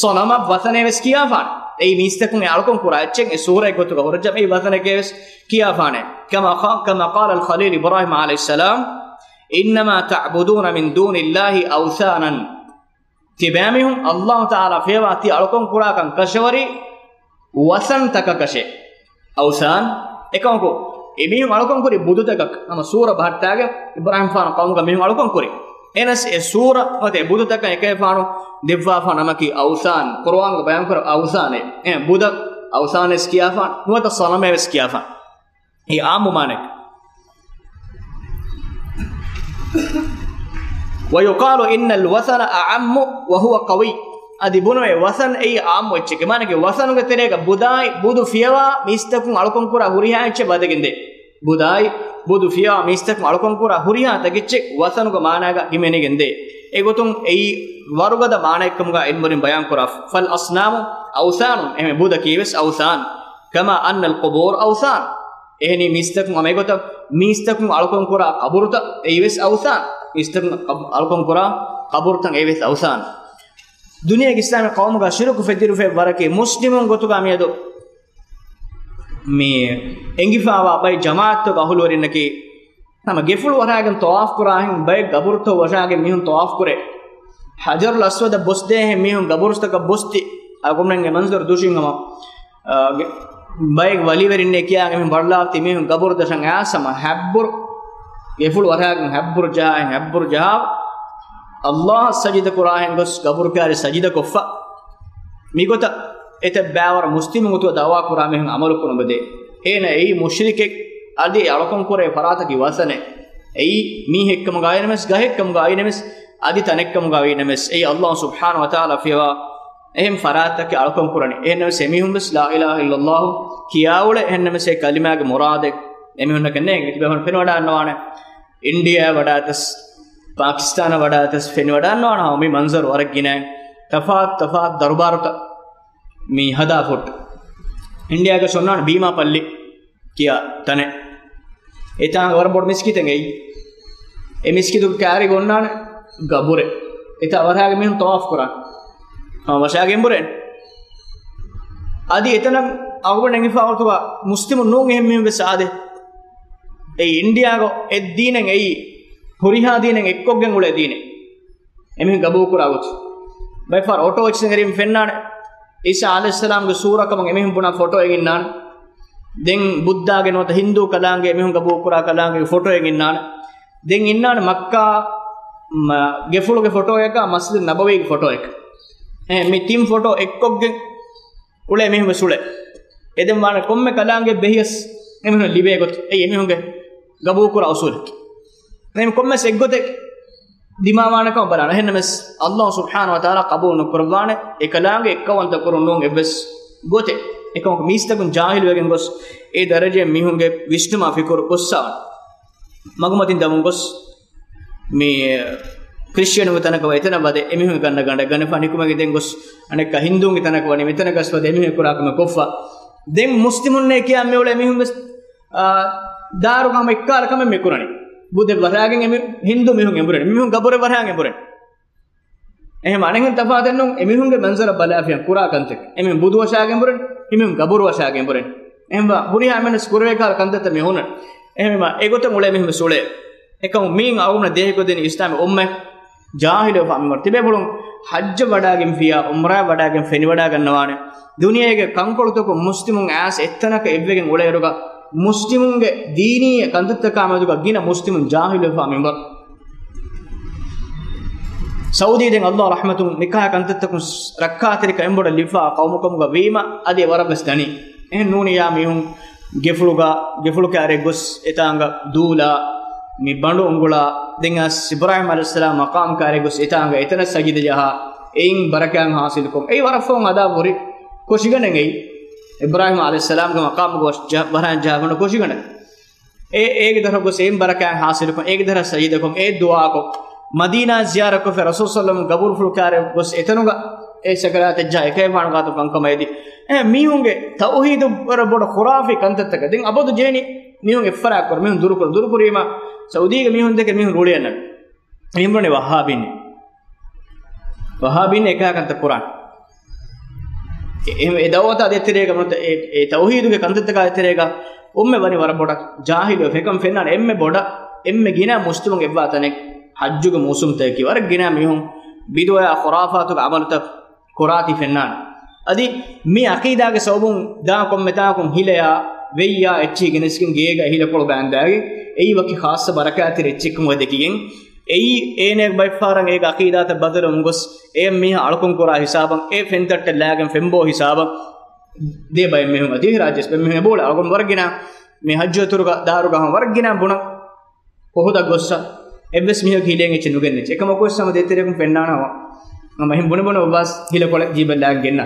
ޞަނަމަށް ވަޘަނޭ ވެސް ކިޔާފާނެ. އެއީ މީސްތަކުން އެ އަޅުކަން ކުރާ އެއްޗެއް، އެ ސޫރައެއް ގޮތުގަ ހުރެއްޖަ އެއީ ވަޘަނެކޭ ވެސް ކިޔާފާނެ. كما قا-، كما قال الخليل إبراهيم عليه السلام، إنما تعبدون من دون الله أوثانا. ތިބާމީހުން ﷲ ތަޢާލާ ފިޔަވާ ތި އަޅުކަން ކުރާކަން ކަށަވަރީ ވަޘަންތަކަކަށޭ. އައުސާން. އެކަމަކު އެމީހުން އަޅުކަން ކުރި ބުދުތަކަށް ހަމަ ސޫރަ ބަހައްޓާގެން އިބްރާހީމްފާނު ޤައުމުގަ މީހުން އަޅުކަން ކުރި. އެހެނަސް އެ ސޫރަ ނުވަތަ އެ ބުދުތަކަށް އެކަލޭފާނު ދެއްވާފާ ނަމަކީ އައުސާން. ޤުރުއާނުގަ ބަޔާންކުރެ އައުސާނޭ. އެ ބުދަށް އައުސާނޭ ވެސް ކިޔާފާނު، ނުވަތަ ޞަނަމޭ ވެސް ކިޔާފާނު. އެ އާއްމު މާނައެއް. ويقال إن الوثن أعم وهو قوي. އަދި ބުނުވޭ ވަސަން އެއީ އާއްމު އެއްޗެކޭ. މާނައަކީ ވަސަނުގެ ތެރޭގަ ބުދާއި ބުދު ފިޔަވާ މީސްތަކުން އަޅުކަން ކުރާ ހުރިހާ އެއްޗެއް ވަދެގެން ދޭ. ބުދާއި ބުދު ފިޔަވާ މީސްތަކުން އަޅުކަން ކުރާ ހުރިހާ ތަކެއްޗެއް ވަސަނުގެ މާނާގަ ހިމެނިގެން ދޭ. އެގޮތުން އެއީ ވަރުގަދަ މާނައެއްކަމުގަ އެންމެ ބަޔާން ކުރާ. فالأصنام أوثان، އެހެން ބުދަކީ ވެސް އައުސާން. كما أن القبور أوثان. އެހެނީ މީސްތަކުން ހަމަ އެގޮތަށް މީސްތަކުން އަޅުކަން ކުރާ ޤަބުރުތައް އެއީ ވެސް އައުސާން. މީސްތަކުން އަޅުކަން ކުރާ ޤަބުރުތައް އެއީ ވެސް އައުސާން. ދުނިޔޭގެ އިސްލާމީ ޤައުމުގަ ޝިރުކު ފެއްދިރުފައި ވަރަކީ މުސްލިމުން ގޮތުގަ މިއަދު މި އެނގިފާވާ ބައެއް ޖަމާޢަތްތަކުގެ އަހުލުވެރިންނަކީ ހަމަ ގެފުޅު ވަށާގެން ޠަވާފު ކުރާހެން ބައެއް ގަބުރުތައް ވަށާގެން މީހުން ޠަވާފު ކުރޭ. ޙަޖަރުލް އަސްވަދަށް ބޮސްދޭ ހެން މީހުން ގަބުރުތަކަށް ބޮސްތި. އަޅުގަނޑުމެންގެ މަންޒަރު ދުށިން ހަމަ، އާ، ގެ-، ބައެއް ވަލީވެރިންނޭ ކިޔާގެން މިހުން ބައްލާފަތި މީހުން ގަބުރު ދަށަށް އައިސް ހަމަ ހަތްބުރު، ގެފުޅު ވަށާގެން ހަތްބުރު ޖަހާ ހެން ހަތްބުރު ޖަހާ، ﷲ އަށް ސަޖިދަ ކުރާހެން ގޮސް ގަބުރު ކާރި ސަޖިދަ ކޮށްފަ. މިގޮތަށް އެތައް ބައިވަރު މުސްލިމުން ގޮތުގަ ދަޢުވާ ކުރާ މީހުން އަމަލު ކުރަމުން ދޭ. އޭނަ އެއީ މުޝްރިކެއް، އަދި އެ އަޅުކަން ކުރޭ ފަރާތަކީ ވަސަނެއް. އެއީ މީހެއްކަމުގައި ނަމަވެސް، ގަހެއްކަމުގައި ނަމަވެސް، އަދި ތަނެއްކަމުގައި ނަމަވެސް، އެއީ ﷲ ސުބްޙާނަހޫ ވަތަޢާލާ ފިޔަވާ އެހެން ފަރާތަކެއް އަޅުކަން ކުރަނީ. އެހެންނަމަވެސް އެމީހުން ވެސް ލާ އިލާހަ އިއްލައްލާހު ކިޔާއުޅެ، އެހެންނަމަވެސް އެ ކަލިމާގެ މުރާދެއް އެމީހުންނަކަށް ނޭނގެ. ތިބޭފުޅުން ފެނިވަޑާންނަވާނެ. އިންޑިއާ ވަޑާތަސް، ޕާކިސްތާނަށް ވަޑާތަސް ފެނިވަޑާންނަވާނެ ހަމަ މި މަންޒަރު ވަރަށް ގިނައިން. ތަފާތު ތަފާތު ދަރުބާރުތައް މި ހަދާފަ ހުއްޓު. އިންޑިއާގަ އޮންނާނެ ބީމާ ޕައްލި ކިޔާ ތަނެއް. އެތާނގަ ވަރަށް ބޮޑު މިސްކިތެއް އެއީ. އެ މިސްކިތުގެ ކާރިގަ އޮންނާނެ ގަބުރެއް. އެތާ ވަށާގެން މީހުން ޠަވާފު ކުރާނެ. ހަމަ ވަށާގެން އެނބުރޭނެ. އަދި އެތަނަށް އަޅުގަނޑު އެނގިފާ ގޮތުގަ މުސްލިމުން ނޫން އެހެން މީހުން ވެސް އާދޭ. އެއީ އިންޑިއާގަ އެއް ދީނެއް އެއީ ހުރިހާ ދީނެއް އެއްކޮށްގެން އުޅޭ ދީނެއް. އެމީހުން ގަބޫލު ކުރާ ގޮތު. ބައެއް ފަހަރު އޮޓޯ އެއްޗެއް ނެރިން ފެންނާނެ. އީސާ ޢަލައިހިއްސަލާމްގެ ސޫރަ ކަމަށް އެމީހުން ބުނާ ފޮޓޯއެއް އިންނާނެ. ދެން ބުއްދާގެ ނުވަތަ ހިންދޫ ކަލާނގެ އެމީހުން ގަބޫލު ކުރާ ކަލާނގެ ފޮޓޯއެއް އިންނާނެ. ދެން އިންނާނެ މައްކާ، މަ-، ގެފުޅުގެ ފޮޓޯއަކާ މަސްޖިދު ނަބަވީގެ ފޮޓޯއަކާ. އެ، މި ތިން ފޮޓޯ އެއްކޮށްގެން އުޅޭ މީހުން ވެސް އުޅޭ. އެދެން ވާނެ ކޮންމެ ކަލާނގެ ބެހިޔަސް އެމީހުން ލިބޭ ގޮތް. އެއީ އެމީހުންގެ ގަބޫލު ކުރާ އުސޫލެއް. އެމީހުން ކޮންމެސް އެއްގޮތެއް ދިމާވާނެކަމަށް ބަލާނެ. އެހެންނަމަވެސް ﷲ ސުބްޙާނަހޫ ވަތަޢާލާ ޤަބޫލު ނުކުރައްވާނެ އެކަލާނގެ އެއްކައުވަންތަ ކުރުން ނޫން އެއްވެސް ގޮތެއް. އެކަމަކު މީސްތަކުން ޖާހިލުވެގެން ގޮސް އެ ދަރަޖައިން މީހުންގެ ވިސްނުމާ ފިކުރު ގޮއްސަވާނެ. މަގުމަތިން ދަމުން ގޮސް މި ކްރިސްޗިއަނުންގެ ތަނަކަށް ވަ އެތަނަށް ވަދެ އެމީހުންގެ ގަނޑަށް ގަނޑަށް ގަނެފާނެ ނިކުމެގެން ދެން ގޮސް އަނެއްކާ ހިންދޫންގެ ތަނަކަށް ވަނީ މިތަނަށް ގަސް ވަދެ އެމީހުން ކުރާ ކަމެއް ކޮށްފަ. ދެން މުސްލިމުންނޭ ކިޔާ މިއުޅޭ މީހުން ވެސް، އާ، ދާރުގަ ހަމަ އެއްކާލަ ކަމެއް މި ކުރަނީ. ބުދެއް ވަށާގެން އެމި ހިންދޫ މީހުން އެނބުރެން. މީހުން ގަބުރެއް ވަށާގެން އެނބުރެން. އެހެން އަނެއްހެން ތަފާތެއް ނޫން. އެމީހުންގެ މަންޒަރަށް ބަލާފިޔަން ކުރާ ކަންތައް. އެމީހުން ބުދު ވަށާގެން އެނބުރެން. އެމީހުން ގަބުރު ވަށާގެން އެނބުރެން. އެހެންވާ ހުރިހާ އެމެންވެސް ކުރެވޭ ކަހަލަ ކަންތައްތައް މި ހުންނަން. އެހެންވީމާ އެގޮތަށް އުޅޭ މީހުން ވެސް އުޅޭ. އެކަމު މީން އަޅުގަނޑަށް ދޭހަކޮށްދިނީ އިސްލާމީ އުއްމަތް ޖާހިލުވެފާ މިންވަރު. ތިބޭފުޅުން ޙައްޖަށް ވަޑާގެންފިޔާ، ޢުމްރާއަށް ވަޑާގެން ފެނިވަޑާގަންނަވާނެ. ދުނިޔޭގެ ކަންކޮޅުތަކުން މުސްލިމުން އައިސް އެއްތަނަކަށް އެއްވެގެން އުޅޭއިރުގަ، މުސްލިމުންގެ ދީނީ ކަންތައްތަކާ މެދުގަ ގިނަ މުސްލިމުން ޖާހިލުވެފާ މިންވަރު. ސައުދީ ދެން ﷲ ރަޙްމަތުން ނިކާޙް ކަންތައްތަކުން ރައްކާތެރިކަން އެނބޮޑަށް ލިބިފާ ޤައުމުކަމުގަ ވީމަ، އަދި ވަރަށް ވެސް ދަނީ. އެހެން ނޫނިއްޔާ މީހުން ގެފުޅުގަ، ގެފުޅު ކާރިއަށް ގޮސް އެތާނގަ ދޫލާ، މި ބަނޑު އުނގުޅާ، ދެން އައިސް އިބްރާހީމް ޢަލައިހިއްސަލާމް މަޤާމް ކާރިއަށް ގޮސް އެތާނގަ އެތަނަށް ސަޖިދަ ޖަހާ، އެއިން ބަރަކާތް ޙާޞިލުކޮށް، އެއީ ވަރަށް ފަހުން ހަދާ ހުރި ކޮށިގަނޑެއް އެއީ. އިބްރާހީމް ޢަލައިހިއްސަލާމްގެ މަޤާމުގަ ވަށް ޖަ-، ވަށާން ޖަހާފަ ހުންނަ ކޮށިގަނޑެއް. އެ، އޭގެ ދަށަށް ގޮސް އެއިން ބަރަކާތް ޙާޞިލުކޮށް، އޭގެ ދަށަށް ސަޖިދަކޮށް، އެ ދުޢާކޮށް، މަދީނާ ޒިޔާރަތްކޮށްފަ ރަސޫލު ޞައްލަﷲު ޢަލައިހި ވަސައްލަމް ގަބުރުފުޅު ކާރިއަށް ގޮސް އެތަނުގަ އެ ސަކަރާތަށް ޖަހާ އެކަލޭފާނު ގާތު ކަންކަމަށް އެދި. އެ މީހުންގެ ތައުޙީދު ވަރަށް ބޮޑު ޚުރާފީ ކަންތައްތަކެއް. ދެން އަބަދު ޖެހެނީ މީހުން އެއްފަރާތް ކުރުން، މީހުން ދުރުކުރުން. ދުރުކުރީމަ ސައުދީގެ މީހުން ދެކެ މީހުން ރުޅިއަންނަން. އެހެން ބުނަނީ ވައްހާބީން. ވައްހާބީން އެކަހަލަ ކަންތައް ކުރާނެ. އެ، އެ، އެ ދަޢުވަތާ ދޭތެރޭގަ ނުވަތަ އެ، އެ ތައުޙީދުގެ ކަންތައްތަކާ ދޭތެރޭގަ އުއްމަތް ވަނީ ވަރަށް ބޮޑަށް ޖާހިލުވެފަ. އެކަން ފެންނާނެ އެންމެ ބޮޑަށް، އެންމެ ގިނަ މުސްލިމުން އެއްވާ ތަނެއް ޙައްޖުގެ މޫސުމްތަކަކީ. ވަރަށް ގިނަ މީހުން ބިދުޢައާ ޚުރާފާތުގެ ޢަމަލުތައް ކުރާތީ ފެންނާނެ. އަދި މި ޢަޤީދާގެ ސަބަބުން ދާ ކޮންމެތާކުން ހިލަޔާ، ވެއްޔާ އެއްޗިހި ގެނެސްގެން ގޭގަ އެހީލަކޮޅު ބާންދާގެން، އެއީ ވަކި ޚާއްޞަ ބަރަކާތްތެރި އެއްޗެއްކަމުގަ ދެކިގެން، އެއީ އޭނަޔަށް ބައެއްފަހަރަށް އޭގެ އަޤީދާތައް ބަދަލުވުމުން ގޮސް، އެ މީހާ އަޅުކަން ކުރާ ހިސާބަށް، އެ ފެންތައްޓެއް ލާގެން ފެންބޯ ހިސާބަށް ދޭ ބައެއް މީހުން އަދި ރާއްޖެސް ބައެއް މީހުން އެބޯޅަ އަޅުގަނޑު ވަރަށް ގިނަ މި ހައްޖު އަތުރުގަ ދާރުގަ ހަމަ ވަރަށް ގިނަ ބުނަން އުހުދަށް ގޮއްސަ އެއްވެސް މީހަކު ހިލޭން އެއްޗެއް ނުގެންނެއްޗެ. އެކަމަކުވެސް ހަމަ ދޭތެރެއަކުން ފެންނާނަމަ ހަމަ އެހެން ބުނެ ބުނެ އޮއްވާސް ހިލަކޮޅެއް ޖީބަށް ލާގެން ގެންނާ.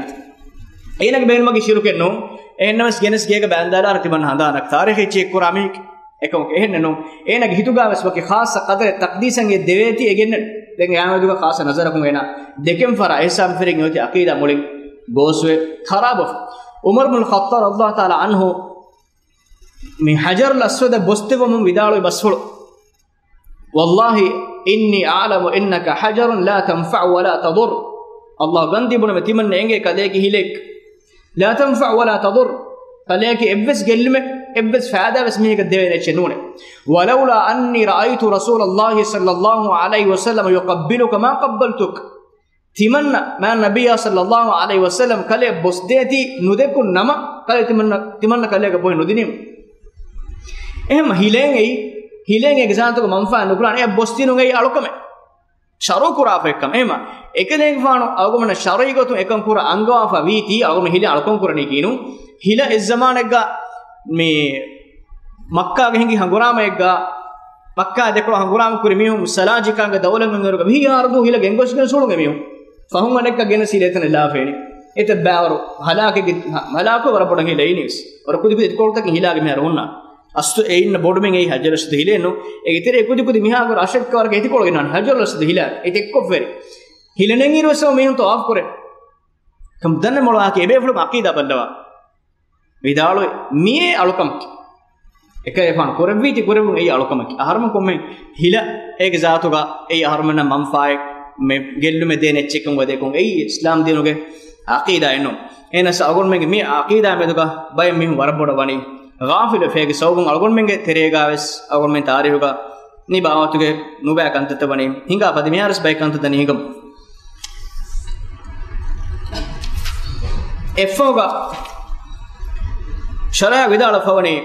އޭނަގެ ބޭނުމަކީ ޝިރުކެއް ނޫން. އެހެންނަމަސް ގެނެސް ގޭގަ ބާންދާލާރަ ތިމަން ހަނދާނަށް ތާރީޚީ އެއްޗެއް ކުރާ މީހެއް އެކަމަކު އެހެންނެއް ނޫން. އޭނަގެ ހިތުގާވެސް ވަކި ޚާއްޞަ ޤަދަރެއް ތަޤްދީސަށް އެ ދެވޭތީ އެ ގެންނަން. ދެން އެ އާމެދުގަ ޚާއްޞަ ނަޒަރަކުން އޭނާ ދެކެން ފަރާ އިހްސާން ފެރިން އޮތީ އަޤީދާ މުޅިން ގޯސްވެ ޚަރާބަށް. ޢުމަރު ބުނުލް ޚައްޠާބް ރަޟިޔަﷲ ތަޢާލާ ޢަންހު މި ޙަޖަރުލް އަސްވަދަށް ބޮސްދެއްވަމުން ވިދާޅުވި ބަސްފުޅު، "والله إني أعلم إنك حجر لا تنفع ولا تضر." ﷲ ގަންދީ ބުނަމެ ތިމަންނަ އެނގޭ ކަލޭގެ ހިލެއް، "لا تنفع ولا تضر." ކަލޭގެ އެއްވެސް ގެއްލުމެއް، އެއްވެސް ފާއިދާވެސް މީހަކަށް ދެވޭނެ އެއްޗެއް ނޫނެ. "ولولا أني رأيت رسول الله صلى الله عليه وسلم يقبلك ما قبلتك." ތިމަންނަ، މާ ނަބިއްޔާ ޞައްލައްލާހު ޢަލައިހި ވަސައްލަމް ކަލޭ ބޮސްދޭތީ ނުދެކުން ނަމަ، ކަލޭ ތިމަންނަ، ތިމަންނަ ކަލޭގަ ބޮއެ ނުދިނީމު. އެހެން ހިލޭން އެއީ، ހިލޭން އޭގެ ޒާތުގަ މަންފާ ނުކުރާނެ، އެ ބޮސްދިނުން އެއީ އަޅުކަމެއް. ޝަރުޢު ކުރާފައެއްކަމެއް. އެހެމަ، އެކަލޭގެފާނު އަޅުގަނޑަށް ޝަރުޢީ ގޮތުން އެކަން ކުރަ އަންގަވާފަ ވީތީ، އަޅުގަނޑު ހިލަ އަޅުކަން ކުރަނީ ކީނު. ހިލަ އެއްޒަމާނެއްގަ މި މައްކާގެ ހިނގި ހަނގުރާމައެއްގަ، މައްކާ ދެކޮޅަށް ހަނގުރާމަ ކުރި މީހުން ސަލާޖިކާގެ ދައުލަތުން އެރުގަ ވިހި އާރު ދޫ ހިލަ ގެންގޮސްގެން ސުޅުން އެމީހުން. ފަހުން އަނެއްކާ ގެނެސް ހިލަ އެތަނަށް ލާފައިނީ. އެތައް ބައިވަރު ހަލާކެއްގެ، ހަ-، ހަލާކު ވަރަށް ބޮޑަށް ހިލައިނީވެސް. ވަރަށް ކުދި ކުދި އިތުކޮޅުތަކެއް ހިލާގެ މިހާރު ހުންނާ. އަސްލު އެ އިންނަ ބޮޑުމިން އެއީ ހަޖަރު ރަޝީދު ހިލެއްނު. އޭގެ ތެރޭ ކުދި ކުދި މިހާގު ރަށެއްކަ ވަރަކަށް އެތިކޮޅު ގެންނާނެ. ހަޖަރު ރަޝީދު ހިލާ އެ ތެއްކޮށްފައި. ހިލަ ނެންއިރުވެސް މީހުން ޠަވާފު ކުރޭ. ކަމް ދަންނަ މޮޅު އާކި އެބޭފުޅުން އަޤީދާ ބައްލަވާ. ވިދާޅުވި މިއޭ އަޅުކަމަކީ. އެކަލޭފާނު ކުރެއްވީތީ ކުރެއްވުން އެއީ އަޅުކަމަކީ. އަހަރުމެން ކޮންމެ ހިލަ އޭގެ ޒާތުގަ އެއީ އަހަރުމެންނަށް މަންފާއެއް މެ ގެއްލުމެއް ދޭނެ އެއްޗެއްކަން ވަދެކޮން އެއީ އިސްލާމް ދީނުގެ އަޤީދާއެއްނު. އެހެނަސް އަޅުގަނޑުމެންގެ މި އަޤީދާ މެދުގަ ބައެއް މީހުން ވަރަށް ބޮޑަށް ވަނީ ޣާފިލު ފޭގެ ސަބަބުން އަޅުގަނޑުމެންގެ ތެރޭގާވެސް އަޅުގަނޑުމެން ތާރީހުގަ މި ބާވަތުގެ ނުބައި ކަންތައްތައް ވަނީ ހިނގާފަ ދިމިހާރަސް ބައެއް ކަންތައް ދަނީ ހިނގަމު. އެއްފަހުގަ ޝަރައި ވިދާޅުވެފަވަނީ،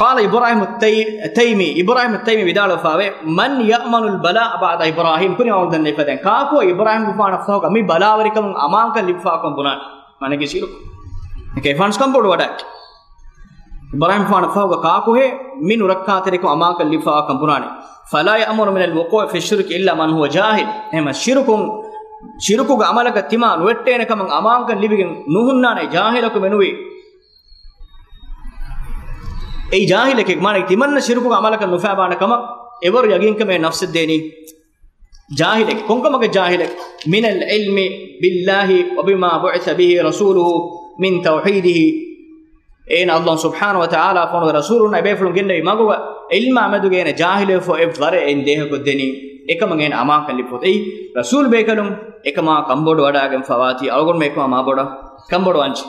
قال إبراهيم التي-، التيمي، އިބްރާހިމް ތައިމީ ވިދާޅުވެފަވޭ، من يأمن البلاء بعد إبراهيم، ކުރި އަޅުގަނޑު ދަންނަ އެފަދައިން ކާކު އިބްރާހިމްގެފާނަށްފަހުގަ މި ބަލާވެރިކަމުން އަމާންކަން ލިބިފާކަން ބުނާނެ. މާނައަކީ ޝިރުކު. އެކަ އެފާންސް ކަންބޮޑުވަޑާ. އިބްރާހިމްފާނަށްފަހުގަ ކާކުހޭ މި ނުރައްކާތެރިކޮށް އަމާންކަން ލިބިފާކަން ބުނާނެ. فلا يأمن من الوقوع في الشرك إلا من هو جاهل. އެހެމަ ޝިރުކުން، ޝިރުކުގެ އަމަލަކަށް ތިމާ ނުވެއްޓޭނެ ކަމަށް އަމާންކަން ލިބިގެން ނުހުންނާނެ ޖާހިލަކު މެނުވީ. އެއީ ޖާހިލެކެ މާނަ ތިމަންނަ ޝިރުކުގެ އަމަލަކަށް ނުފާބާނެ ކަމަށް އެވަރު ޔަގީންކަމެއް ނަފްސެއް ދޭނީ. ޖާހިލެއް. ކޮންކަމަކަށް ޖާހިލެއް؟ من العلم بالله وبما بعث به رسوله من توحيده. އޭނަ ﷲ ސުބްޙާނަހޫ ވަތަޢާލާ ފޮނުވި ރަސޫލުންނާ އެބޭފުޅުން ގެންނެވި މަގުގަ ޢިލްމާ މެދުގަ އޭނަ ޖާހިލުވެފަ އެއްވަރެއް އެއިން ދޭހަކޮށްދެނީ. އެކަމަށް އޭނަ އަމާންކަން ލިބިފަ އޮތީ. ރަސޫލު ބޭކަލުން އެކަމާ ކަންބޮޑުވަޑާގެންފަވާތީ އަޅުގަނޑުމެން އެކަމާ މާ ބޮޑަށް ކަންބޮޑުވަންޖެ.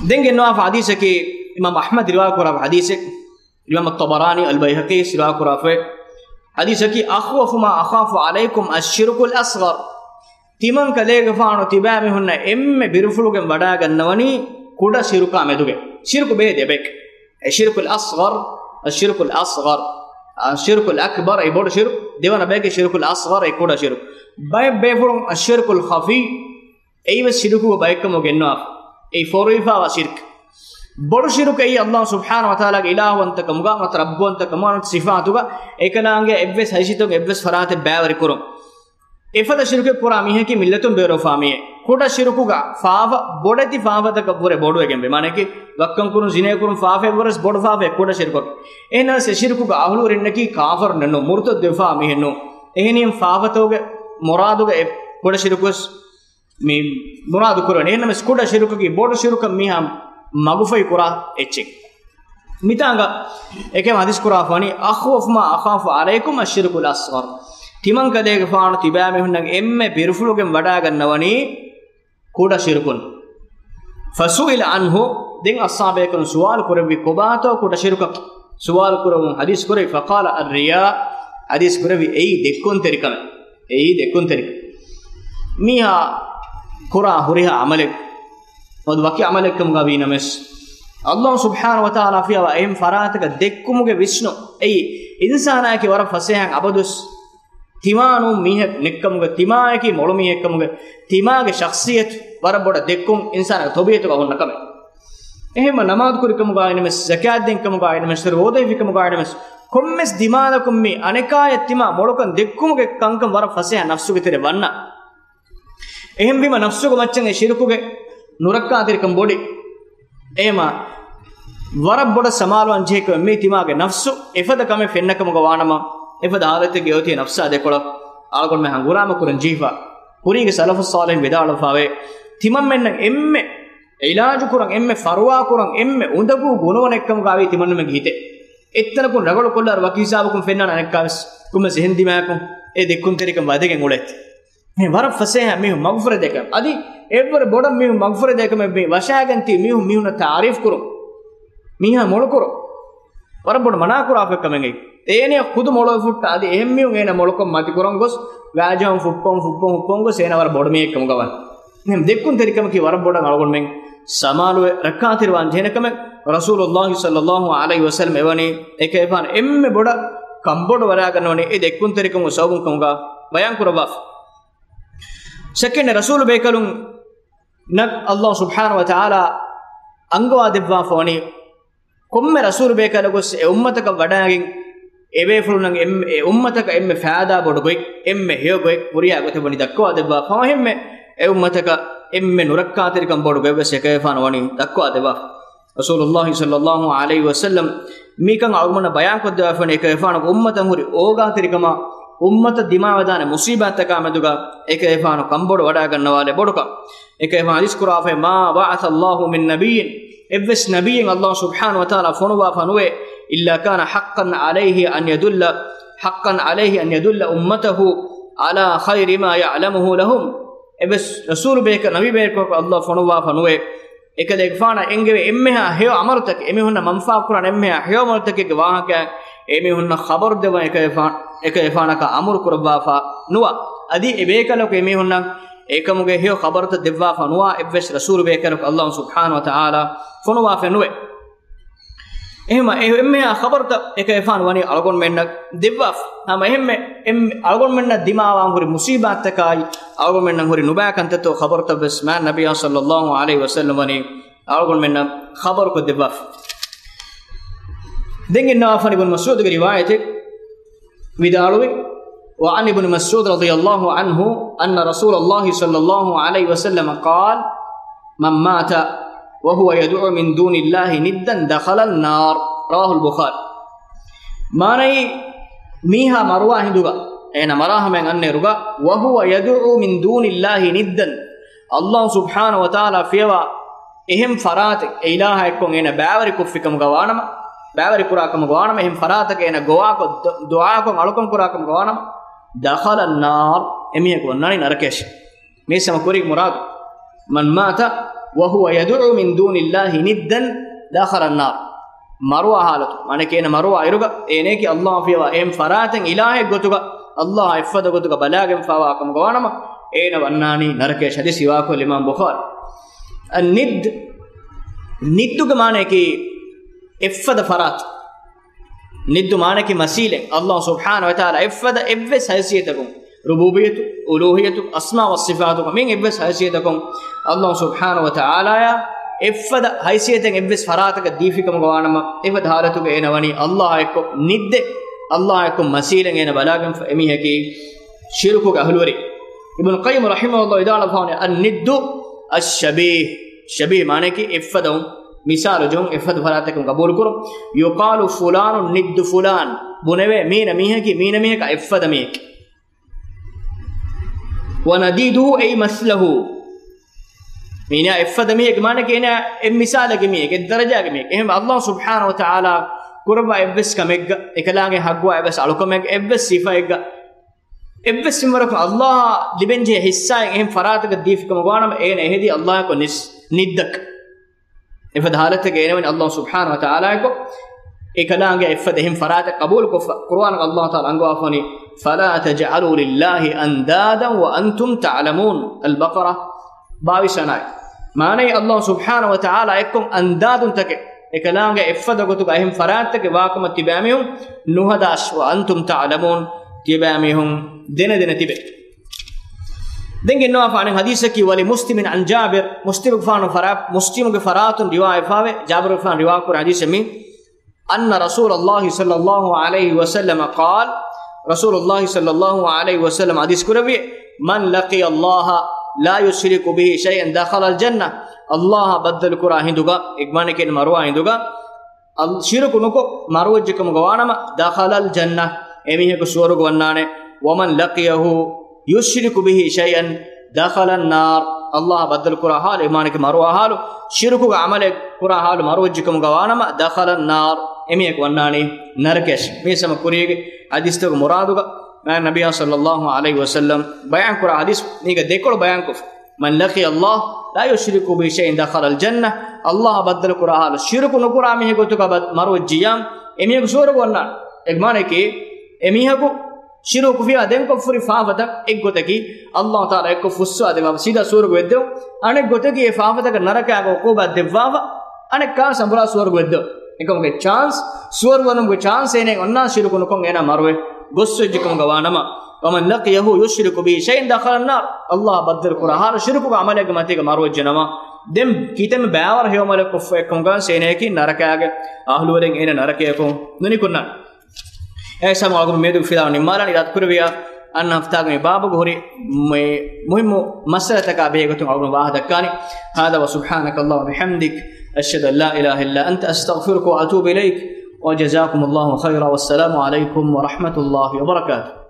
ދެން ގެންނަވާފަ ޙަދީޘަކީ އިމާމް އަޙްމަދު ރިވާކުރާ ޙަދީޘެއް. އިމާމް ޠަބަރާނީ އަލްބައިހަޤީ ރިވާކުރާފައި ޙަދީޘަކީ، أخوف ما أخاف عليكم الشرك الأصغر. ތިމަން ކަލޭގެފާނު ތިބާމީހުންނަށް އެންމެ ބިރުފުޅުގެން ވަޑާގަންނަވަނީ ކުޑަ ޝިރުކާ މެދުގެ. ޝިރުކު ބޭ ދެބެކް. الشرك الأصغر، الشرك الأصغر، الشرك الأكبر، އެ ބޮޑު ޝިރުކު، ދެވަނަ ބަޔަކީ الشرك الأصغر، އެ ކުޑަ ޝިރުކު. ބައެއް ބޭފުޅުން الشرك الخفي، އެއީވެސް ޝިރުކުގެ ބައެއްކަމަށް ގެންނަވާފަ. އެއީ ފޮރުވިފާވާ ޝިރްކު. ބޮޑު ޝިރުކު އެއީ ﷲ ސުބްޙާނަހޫ ވަތަޢާލާގެ އިލާހުވަންތަކަމުގަ ނުވަތަ ރައްބުވަންތަކަމުގަ ނުވަތަ ސިފާތުގަ އެކަލާނގެ އެއްވެސް ހައިސިއްޔަތުގެ އެއްވެސް ފަރާތެއް ބައިވެރިކުރުން. އެފަދަ ޝިރުކެއް ކުރާ މީހަކީ މިއްލަތުން ބޭރުވެފާ މީހެއް. ކުޑަ ޝިރުކުގަ ފާފަ ބޮޑެތި ފާފަތަކަށްވުރެ ބޮޑުވެގެންވޭ. މާނައަކީ ވައްކަން ކުރުން، ޒިނޭ ކުރުން، ފާފައަށްވުރެސް ބޮޑު ފާފައެއް ކުޑަ ޝިރުކަކީ. އެހެންނަމަވެސް އެ ޝިރުކުގަ އަހުލުވެރިންނަކީ ކާފަރުންނެއްނޫން، މުރުތައްދުވެފާ މީހެއްނޫން. އެހެނީ ފާފަތަކުގެ މުރާދުގަ އެ ކުޑަ ޝިރުކުވެސް މި މުރާދު ކުރަނީ. އެހެންނަމަވެސް ކުޑަ ޝިރުކަކީ ބޮޑު ޝިރުކަށް މީހާ މަގުފަހި ކުރާ އެއްޗެއް. މިތާނގަ އެކަމަށް ޙަދީޘް ކުރާފަވަނީ، أخوف ما أخاف عليكم الشرك الأصغر. ތިމަން ކަލޭގެފާނު ތިބާމީހުންނަށް އެންމެ ބިރުފުޅުގެން ވަޑާގަންނަވަނީ ކުޑަ ޝިރުކުން. فسئل عنه، ދެން އަޞްޙާބޭކަލުން ސުވާލު ކުރެއްވި ކޮބާތޯ ކުޑަ ޝިރުކަކީ؟ ސުވާލު ކުރެއްވުން ޙަދީޘް ކުރެއްވި، فقال الرياء، ޙަދީޘް ކުރެއްވި އެއީ ދެއްކުންތެރިކަމެއް. އެއީ ދެއްކުންތެރިކަން. މީހާ ކުރާ ހުރިހާ ޢަމަލެއް އަދި ވަކި ޢަމަލެއްކަމުގަ ވީނަމަވެސް، ﷲ ސުބްޙާނަހޫ ވަތަޢާލާ ފިޔަވާ އެހެން ފަރާތަކަށް ދެއްކުމުގެ ވިސްނުން އެއީ އިންސާނާއެކީ ވަރަށް ފަސޭހައިން އަބަދުވެސް ތިމާ ނޫން މީހެއް ނެއްކަމުގެ، ތިމާއެކީ މޮޅު މީހެއްކަމުގެ، ތިމާގެ ޝަޚްޞިއްޔަތު ވަރަށް ބޮޑަށް ދެއްކުން އިންސާނާގެ ޠަބީޢަތުގަ ހުންނަ ކަމެއް. އެހެންމަ ނަމާދު ކުރިކަމުގައި ނަމަވެސް، ޒަކާތް ދިންކަމުގައި ނަމަވެސް، ރޯދަ ހިފިކަމުގައި ނަމަވެސް، ކޮންމެސް ދިމާލަކުން މި އަނެކާޔަށް ތިމާ މޮޅުކަން ދެއްކުމުގެ ކަންކަން ވަރަށް ފަސޭހަ ނަފްސުގެ ތެރެ ވަންނަ. އެހެންވީމަ ނަފްސުގެ މައްޗަށް އެ ޝިރުކުގެ ނުރައްކާތެރިކަން ބޮޑި. އެހެމަ ވަރަށް ބޮޑަށް ސަމާލުވާން ޖެހޭ ކަމެއް މީ ތިމާގެ ނަފްސު އެފަދަ ކަމެއް ފެންނަ ކަމުގަ ވާނަމަ، އެފަދަ ހާލަތެއްގެ އޮތީ ނަފްސާ ދެކޮޅަށް އަޅުގަނޑުމެން ހަނގުރާމަ ކުރަން ޖެހިފަ. ކުރީގެ ސަލަފުއް ޞާލިޙުން ވިދާޅުވެފަވޭ، ތިމަންމެންނަށް އެންމެ ޢިލާޖު ކުރަން، އެންމެ ފަރުވާ ކުރަން، އެންމެ އުނދަގޫ ގުނަވަނެއްކަމުގައި ތިމަންމެންގެ ހިތެއް. އެއްތަނަކުން ރަނގަޅު ކޮށްލާ ވަކި ހިސާބަކުން ފެންނާނެ އަނެއްކާވެސް ކޮންމެސް އެހެން ދިމާއަކުން އެ ދެއްކުންތެރިކަން ވަދެގެން އުޅޭތީ. މި ވަރަށް ފަސޭހަ މީހުން މަގުފުރެދޭ ކަމެއް. އަދި އެއްވަރު ބޮޑަށް މީހުން މަގުފުރެދޭ ކަމެއް މި ވަށާގެން ތި މީހުން މީހުންނަށް ތަޢާރީފް ކުރުން. މީހާ މޮޅުކުރުން. ވަރަށް ބޮޑު މަނާ ކުރާފަ ކަމެއް. އޭނަ ޚުދު މޮޅުވެފަ ހުއްޓާ އަދި އެހެން މީހުން އޭނަ މޮޅުކޮށް މަތިކުރަން ގޮސް ގާޖަހަން ފުއްޕަން ފުއްޕަން ފުއްޕަން ގޮސް އޭނަ ވަރަށް ބޮޑު މީހެއް ކަމުގަ ވަން. އެހެން ދެއްކުންތެރިކަމަކީ ވަރަށް ބޮޑަށް އަޅުގަނޑުމެން ސަމާލުވެ ރައްކާތެރިވާން ޖެހޭނެ ކަމެއް. ރަސޫލުﷲ ޞައްލަﷲ ޢަލައިހި ވަސައްލަމް އެވަނީ އެކަލޭގެފާނު އެންމެ ބޮޑަށް ކަންބޮޑު ވަޑައިގަންނަވަނީ އެ ދެއްކުންތެރިކަމުގެ ސަބަބުން ކަމުގަ ބަޔާން ކުރައްވާފަ. ސެކެންޑް ރަސޫލު ބޭކަލުންނަށް ﷲ ސުބްޙާނަހޫ ވަތަޢާލާ އަންގަވާ ދެއްވާފަ ވަނީ ކޮންމެ ރަސޫލު ބޭކަލަކު ގޮސް އެ އުއްމަތަކަށް ވަޑައިގެން އެ ބޭފުޅުންނަށް އެ އުއްމަތަކަށް އެންމެ ފައިދާ ބޮޑު ގޮތް، އެންމެ ހެޔޮ ގޮތް ކުރިޔާ ގޮތެއް ވަނީ ދައްކަވާ ދެއްވާފަ. އެހެންމެ އެ އުއްމަތަކަށް އެންމެ ނުރައްކާތެރިކަން ބޮޑު ގޮތްވެސް އެކަލޭގެފާނު ވަނީ ދައްކަވާ ދެއްވާފަ. ރަސޫލުﷲ ޞައްލަﷲ ޢަލައިހި ވަސައްލަމް މިކަން އަޅުގަނޑުމެންނަށް ބަޔާންކޮށްދެއްވާފަ ވަނީ އެކަލޭގެފާނުގެ އުއްމަތަށް ހުރި އޯގާތެރިކަމާ، އުއްމަތަށް ދިމާވެދާނެ މުޞީބާތްތަކާ މެދުގަ އެކަލޭގެފާނު ކަންބޮޑު ވަޑައިގަންނަވާލެއް ބޮޑުކަން. އެކަލޭގެފާނު ޙަދީޘް ކުރާފައި، "ما بعث الله من نبي" އެއްވެސް ނަބިއްޔެއް ﷲ ސުބްޙާނަހޫ ވަތަޢާލާ ފޮނުވާފަ ނުވޭ، "إلا كان حقا عليه أن يدل، حقا عليه أن يدل أمته على خير ما يعلمه لهم" އެއްވެސް ރަސޫލު ބޭކަ، ނަބި ބޭކަލަކު ﷲ ފޮނުވާފަ ނުވޭ، އެކަލޭގެފާނަށް އެންގެވޭ އެންމެހާ ހެޔޮ ޢަމަލުތަކެއް، އެމީހުންނަށް މަންފާ ކުރާނެ އެންމެހާ ހެޔޮ ޢަމަލުތަކެއްގެ ވާހަކައިން އެމީހުންނަށް ޚަބަރު ދެއްވަން އެކަލޭގެފާނު، އެކަލޭގެފާނަކަށް އަމުރު ކުރައްވާފަ ނުވާ. އަދި އެ ބޭކަލަކު އެމީހުންނަށް އެކަމުގެ ހެޔޮ ޚަބަރުތައް ދެއްވާފަ ނުވާ އެއްވެސް ރަސޫލު ބޭކަލަކު ﷲ ސުބްޙާނަހޫ ވަތަޢާލާ ފޮނުވާފަ ނުވޭ. އެހެމަ އެ އެންމެހާ ޚަބަރުތައް އެކަލޭގެފާނު ވަނީ އަޅުގަނޑުމެންނަށް ދެއްވާފަ. ހަމަ އެހެންމެ އެންމެ އަޅުގަނޑުމެންނަށް ދިމާވާން ހުރި މުޞީބާތްތަކާއި، އަޅުގަނޑުމެންނަށް ހުރި ނުބައި ކަންތައްތައް ޚަބަރުތައް ވެސް މާތް ނަބިއްޔާ ޞައްލަﷲ ޢަލައިހި ވަސައްލަމް ވަނީ އަޅުގަނޑުމެންނަށް ޚަބަރުކޮށްދެއްވާފަ. ދެން ގެންނަވާފަ އިބްނު މަސްޢޫދުގެ ރިވާޔަތެއް ވިދާޅުވި، وعن ابن مسعود رضي الله عنه أن رسول الله صلى الله عليه وسلم قال، من مات وهو يدعو من دون الله ندا دخل النار. رواه البخاري. މާނައީ، މީހާ މަރުވާ ހިނދުގަ، އޭނަ މަރާ ހަމަޔަށް އަންނައިރުގަ، وهو يدعو من دون الله ندا، ﷲ ސުބްޙާނަހޫ ވަތަޢާލާ ފިޔަވާ އެހެން ފަރާތެއް އެ އިލާހާ އެއްކޮށް އޭނަ ބައިވެރިކޮށްފިކަމުގަ ވާނަމަ، ބައިވެރި ކުރާކަމުގަ ވާނަމަ، އެހެން ފަރާތަކަށް އޭނަ ގޮވާކޮށް ދު-، ދުޢާކޮށް އަޅުކަން ކުރާކަމުގަ ވާނަމަ، دخل النار، އެމީހަކު ވަންނާނީ ނަރަކަޔަށް. މީސް ހަމަ ކުރީ މުރާދު، من مات وهو يدعو من دون الله ندا دخل النار. މަރުވާ ހާލަތު، މާނައަކީ އޭނަ މަރުވާ އިރުގަ، އޭނައަކީ ﷲ ފިޔަވާ އެހެން ފަރާތެއް އިލާހެއް ގޮތުގަ، ﷲ އާ އެއްފަދަ ގޮތުގަ ބަލާގެންފާވާ ކަމުގަ ވާނަމަ، އޭނަ ވަންނާނީ ނަރަކަޔަށް. ޙަދީޘް ރިވާކޮށް އިމާމް ބުޚާރީ. އައްނިއްދު، ނިއްދުގެ މާނައަކީ އެއްފަދަ ފަރާތެއް. ނިއްދު މާނައަކީ މަސީލެއް. ﷲ ސުބްޙާނަހޫ ވަތަޢާލާ އެއްފަދަ އެއްވެސް ހައިސިއްޔަތަކުން، ރުބޫބިއްޔަތު، އުލޫހިއްޔަތު، އަސްމާ ވައްޞިފާތުގަ މިއިން އެއްވެސް ހައިސިއްޔަތަކުން ﷲ ސުބްޙާނަހޫ ވަތަޢާލާއާ އެއްފަދަ ހައިސިއްޔަތެއް އެއްވެސް ފަރާތަކަށް ދީފިކަމުގަ ވާނަމަ، އެފަދަ ހާލަތުގަ އޭނަ ވަނީ ﷲ އާ އެއްކޮށް ނިއްދެއް، ﷲ އާ އެއްކޮށް މަސީލެއް އޭނަ ބަލާގެންފަ އެމީހަކީ ޝިރުކުގެ އަހުލުވެރި. އިބްނު ޤައްޔިމް ރަޙިމަހުﷲ ވިދާޅުވެފަވަނީ، الند الشبيه، ޝަބީހް މާނައަކީ އެއްފަދަ ވުން، މިސާލު ޖެހުން، އެއްފަދަ ފަރާތަކުން ގަބޫލުކުރުން. يقال فلان ند فلان، ބުނެވޭ މީނަ މީހަކީ މީނަ މީހަކާ އެއްފަދަ މީހެކޭ. ونديده أي مثله، މީނަ އެއްފަދަ މީހެކޭ، މާނައަކީ އޭނަ އެއްމިސާލެއްގެ މީހެކޭ، އެއްދަރަޖާގެ މީހެކޭ. އެހެން ﷲ ސުބްޙާނަހޫ ވަތަޢާލާ ކުރައްވާ އެއްވެސް ކަމެއްގަ، އެކަލާނގެ ޙައްޤުވާ އެއްވެސް އަޅުކަމެއްގަ، އެއްވެސް ސިފައެއްގަ، އެއްވެސް މިންވަރަކުން ﷲ އާ ލިބެންޖެހޭ ހިއްސާއެއް އެހެން ފަރާތަކަށް ދީފިކަމުގަ ވާނަމަ، އޭނަ އެހެދީ ﷲ އާއެކު ނިސް-، ނިއްދަކަށް. އެފަދަ ޙާލަތެއްގަ އޭނަ ވަނީ ﷲ ސުބްޙާނަހޫ ވަތަޢާލާއެކު، އެކަލާނގެ އެއްފަދަ އެހެން ފަރާތެއް ޤަބޫލުކޮށްފަ. ޤުރުއާނުގަ ﷲ ތަޢާލާ އަންގަވާފަވަނީ، فلا تجعلوا لله أندادا وأنتم تعلمون، البقرة، ބާވީސް ވަނަ އާޔަތް. މާނައީ، ﷲ ސުބްޙާނަހޫ ވަތަޢާލާ އެއްކޮށް އަންދާދުންތަކެއް، އެކަލާނގެ އެއްފަދަ ގޮތުގަ އެހެން ފަރާތްތަކެއް ވާކަމަށް ތިބާމީހުން ނުހަދާށި، وأنتم تعلمون، ތިޔަބާމީހުން ދެނެދެނެ ތިބެ. ދެން ގެންނަވާފަ އަނެއް ޙަދީޘަކީ، ولمسلم عن جابر، މުސްލިމުގެފާނު ފަރާ-، މުސްލިމުގެ ފަރާތުން ރިވާޔަތްވާވެ، ޖާބިރުގެފާނު ރިވާކުރާ ޙަދީޘެއް މީ، أن رسول الله صلى الله عليه وسلم قال، ރަސޫލުﷲ ޞައްލަﷲ ޢަލައިހި ވަސައްލަމަ ޙަދީޘް ކުރެއްވި، من لقي الله لا يشرك به شيئا دخل الجنة، ﷲ އާ ބައްދަލުކުރާ ހިނދުގަ، އެގްމާނެކޭ މަރުވާ ހިނދުގަ، އަލް-، ޝިރުކު ނުކޮށް މަރުވެއްޖެކަމުގަ ވާނަމަ، دخل الجنة، އެމީހަކު ސުވަރުގަ ވަންނާނެ. ومن لقيه يشرك به شيئا دخل النار، ﷲ އާ ބައްދަލުކުރާ ޙާލު، އެމީހަކު މަރުވާ ޙާލު، ޝިރުކުގެ ޢަމަލެއް ކުރާ ޙާލު މަރުވެއްޖެކަމުގަ ވާނަމަ، دخل النار، އެމީހަކު ވަންނާނީ ނަރަކަޔަށް. މީސަމަ ކުރީގެ ޙަދީޘްތަކުގެ މުރާދުގަ، މާތް ނަބިއްޔާ ޞައްލަﷲ ޢަލައިހި ވަސައްލަމަ ބަޔާންކުރާ ޙަދީޘް މީގަ ދެކޮޅު ބަޔާންކޮށްފަ. من لقي الله لا يشرك به شيئا دخل الجنة، ﷲ އާ ބައްދަލުކުރާ ޙާލު، ޝިރުކު ނުކުރާ މީހެއް ގޮތުގަ ބަ-، މަރުވެއްޖިއްޔާ، އެމީހަކު ސުވަރުގަ ވަންނާނެ. އެގްމާނެކޭ، އެމީހަކު ޝިރުކު ކުފިޔާ ދެންކޮށްފަހުރި ފާފަތައް އެއްގޮތަކީ، ﷲ ތަޢާލާ އެއްކޮށް ފުއްސާ ދެއްވާފަ، ސީދާ ސުވަރުގަ ވެއްދެވުން. އަނެއްގޮތަކީ އެ ފާފަތަކަށް ނަރަކާގެ ޢުޤޫބާތް ދެއްވާފަ، އަނެއްކާ ސަނބުރާ ސުވަރުގަ ވެއްދެވުން. އެކަމުގެ ޗާންސް، ސުވަރު ވަނުމުގެ ޗާންސް އޭނައަށް އޮންނާނެ ޝިރުކު ނުކޮށް އޭނާ މަރުވެ ގޮސްވެއްޖެކަމުގަ ވާނަމަ، ومن لقيه يشرك به شيئا دخل النار، ﷲ އާ ބައްދަލުކުރާ ޙާލު ޝިރުކުގެ ޢަމަލެއްގެ މަތީގަ މަރުވެއްޖެނަމަ، ދެން ކިތަންމެ ބައިވަރު ހެޔޮ ޢަމަލެއް ކޮށްފަ އެކަމުގަ އޭނައަކީ ނަރަކާގެ އަހުލުވެރިން، އޭނަ ނަރަކަޔަކުން ނުނިކުންނާނެ. އެ ސަމާ އަޅުގަނޑު މިއަދު ފިލާވަޅު ނިންމާލާނީ. އިރާދަ ކުރެއްވިއްޔާ އަންނަ ހަފްތާގެ މި ބާބުގަ ހުރި މު-، މުހިއްމު މައްސަލަތަކާ ބެހޭ ގޮތުން އަޅުގަނޑު ވާހަކަ ދައްކާނީ. هذا وسبحانك اللهم وبحمدك، أشهد أن لا إله إلا أنت، أستغفرك وأتوب إليك، وجزاكم الله خيرا، والسلام عليكم ورحمة الله وبركاته.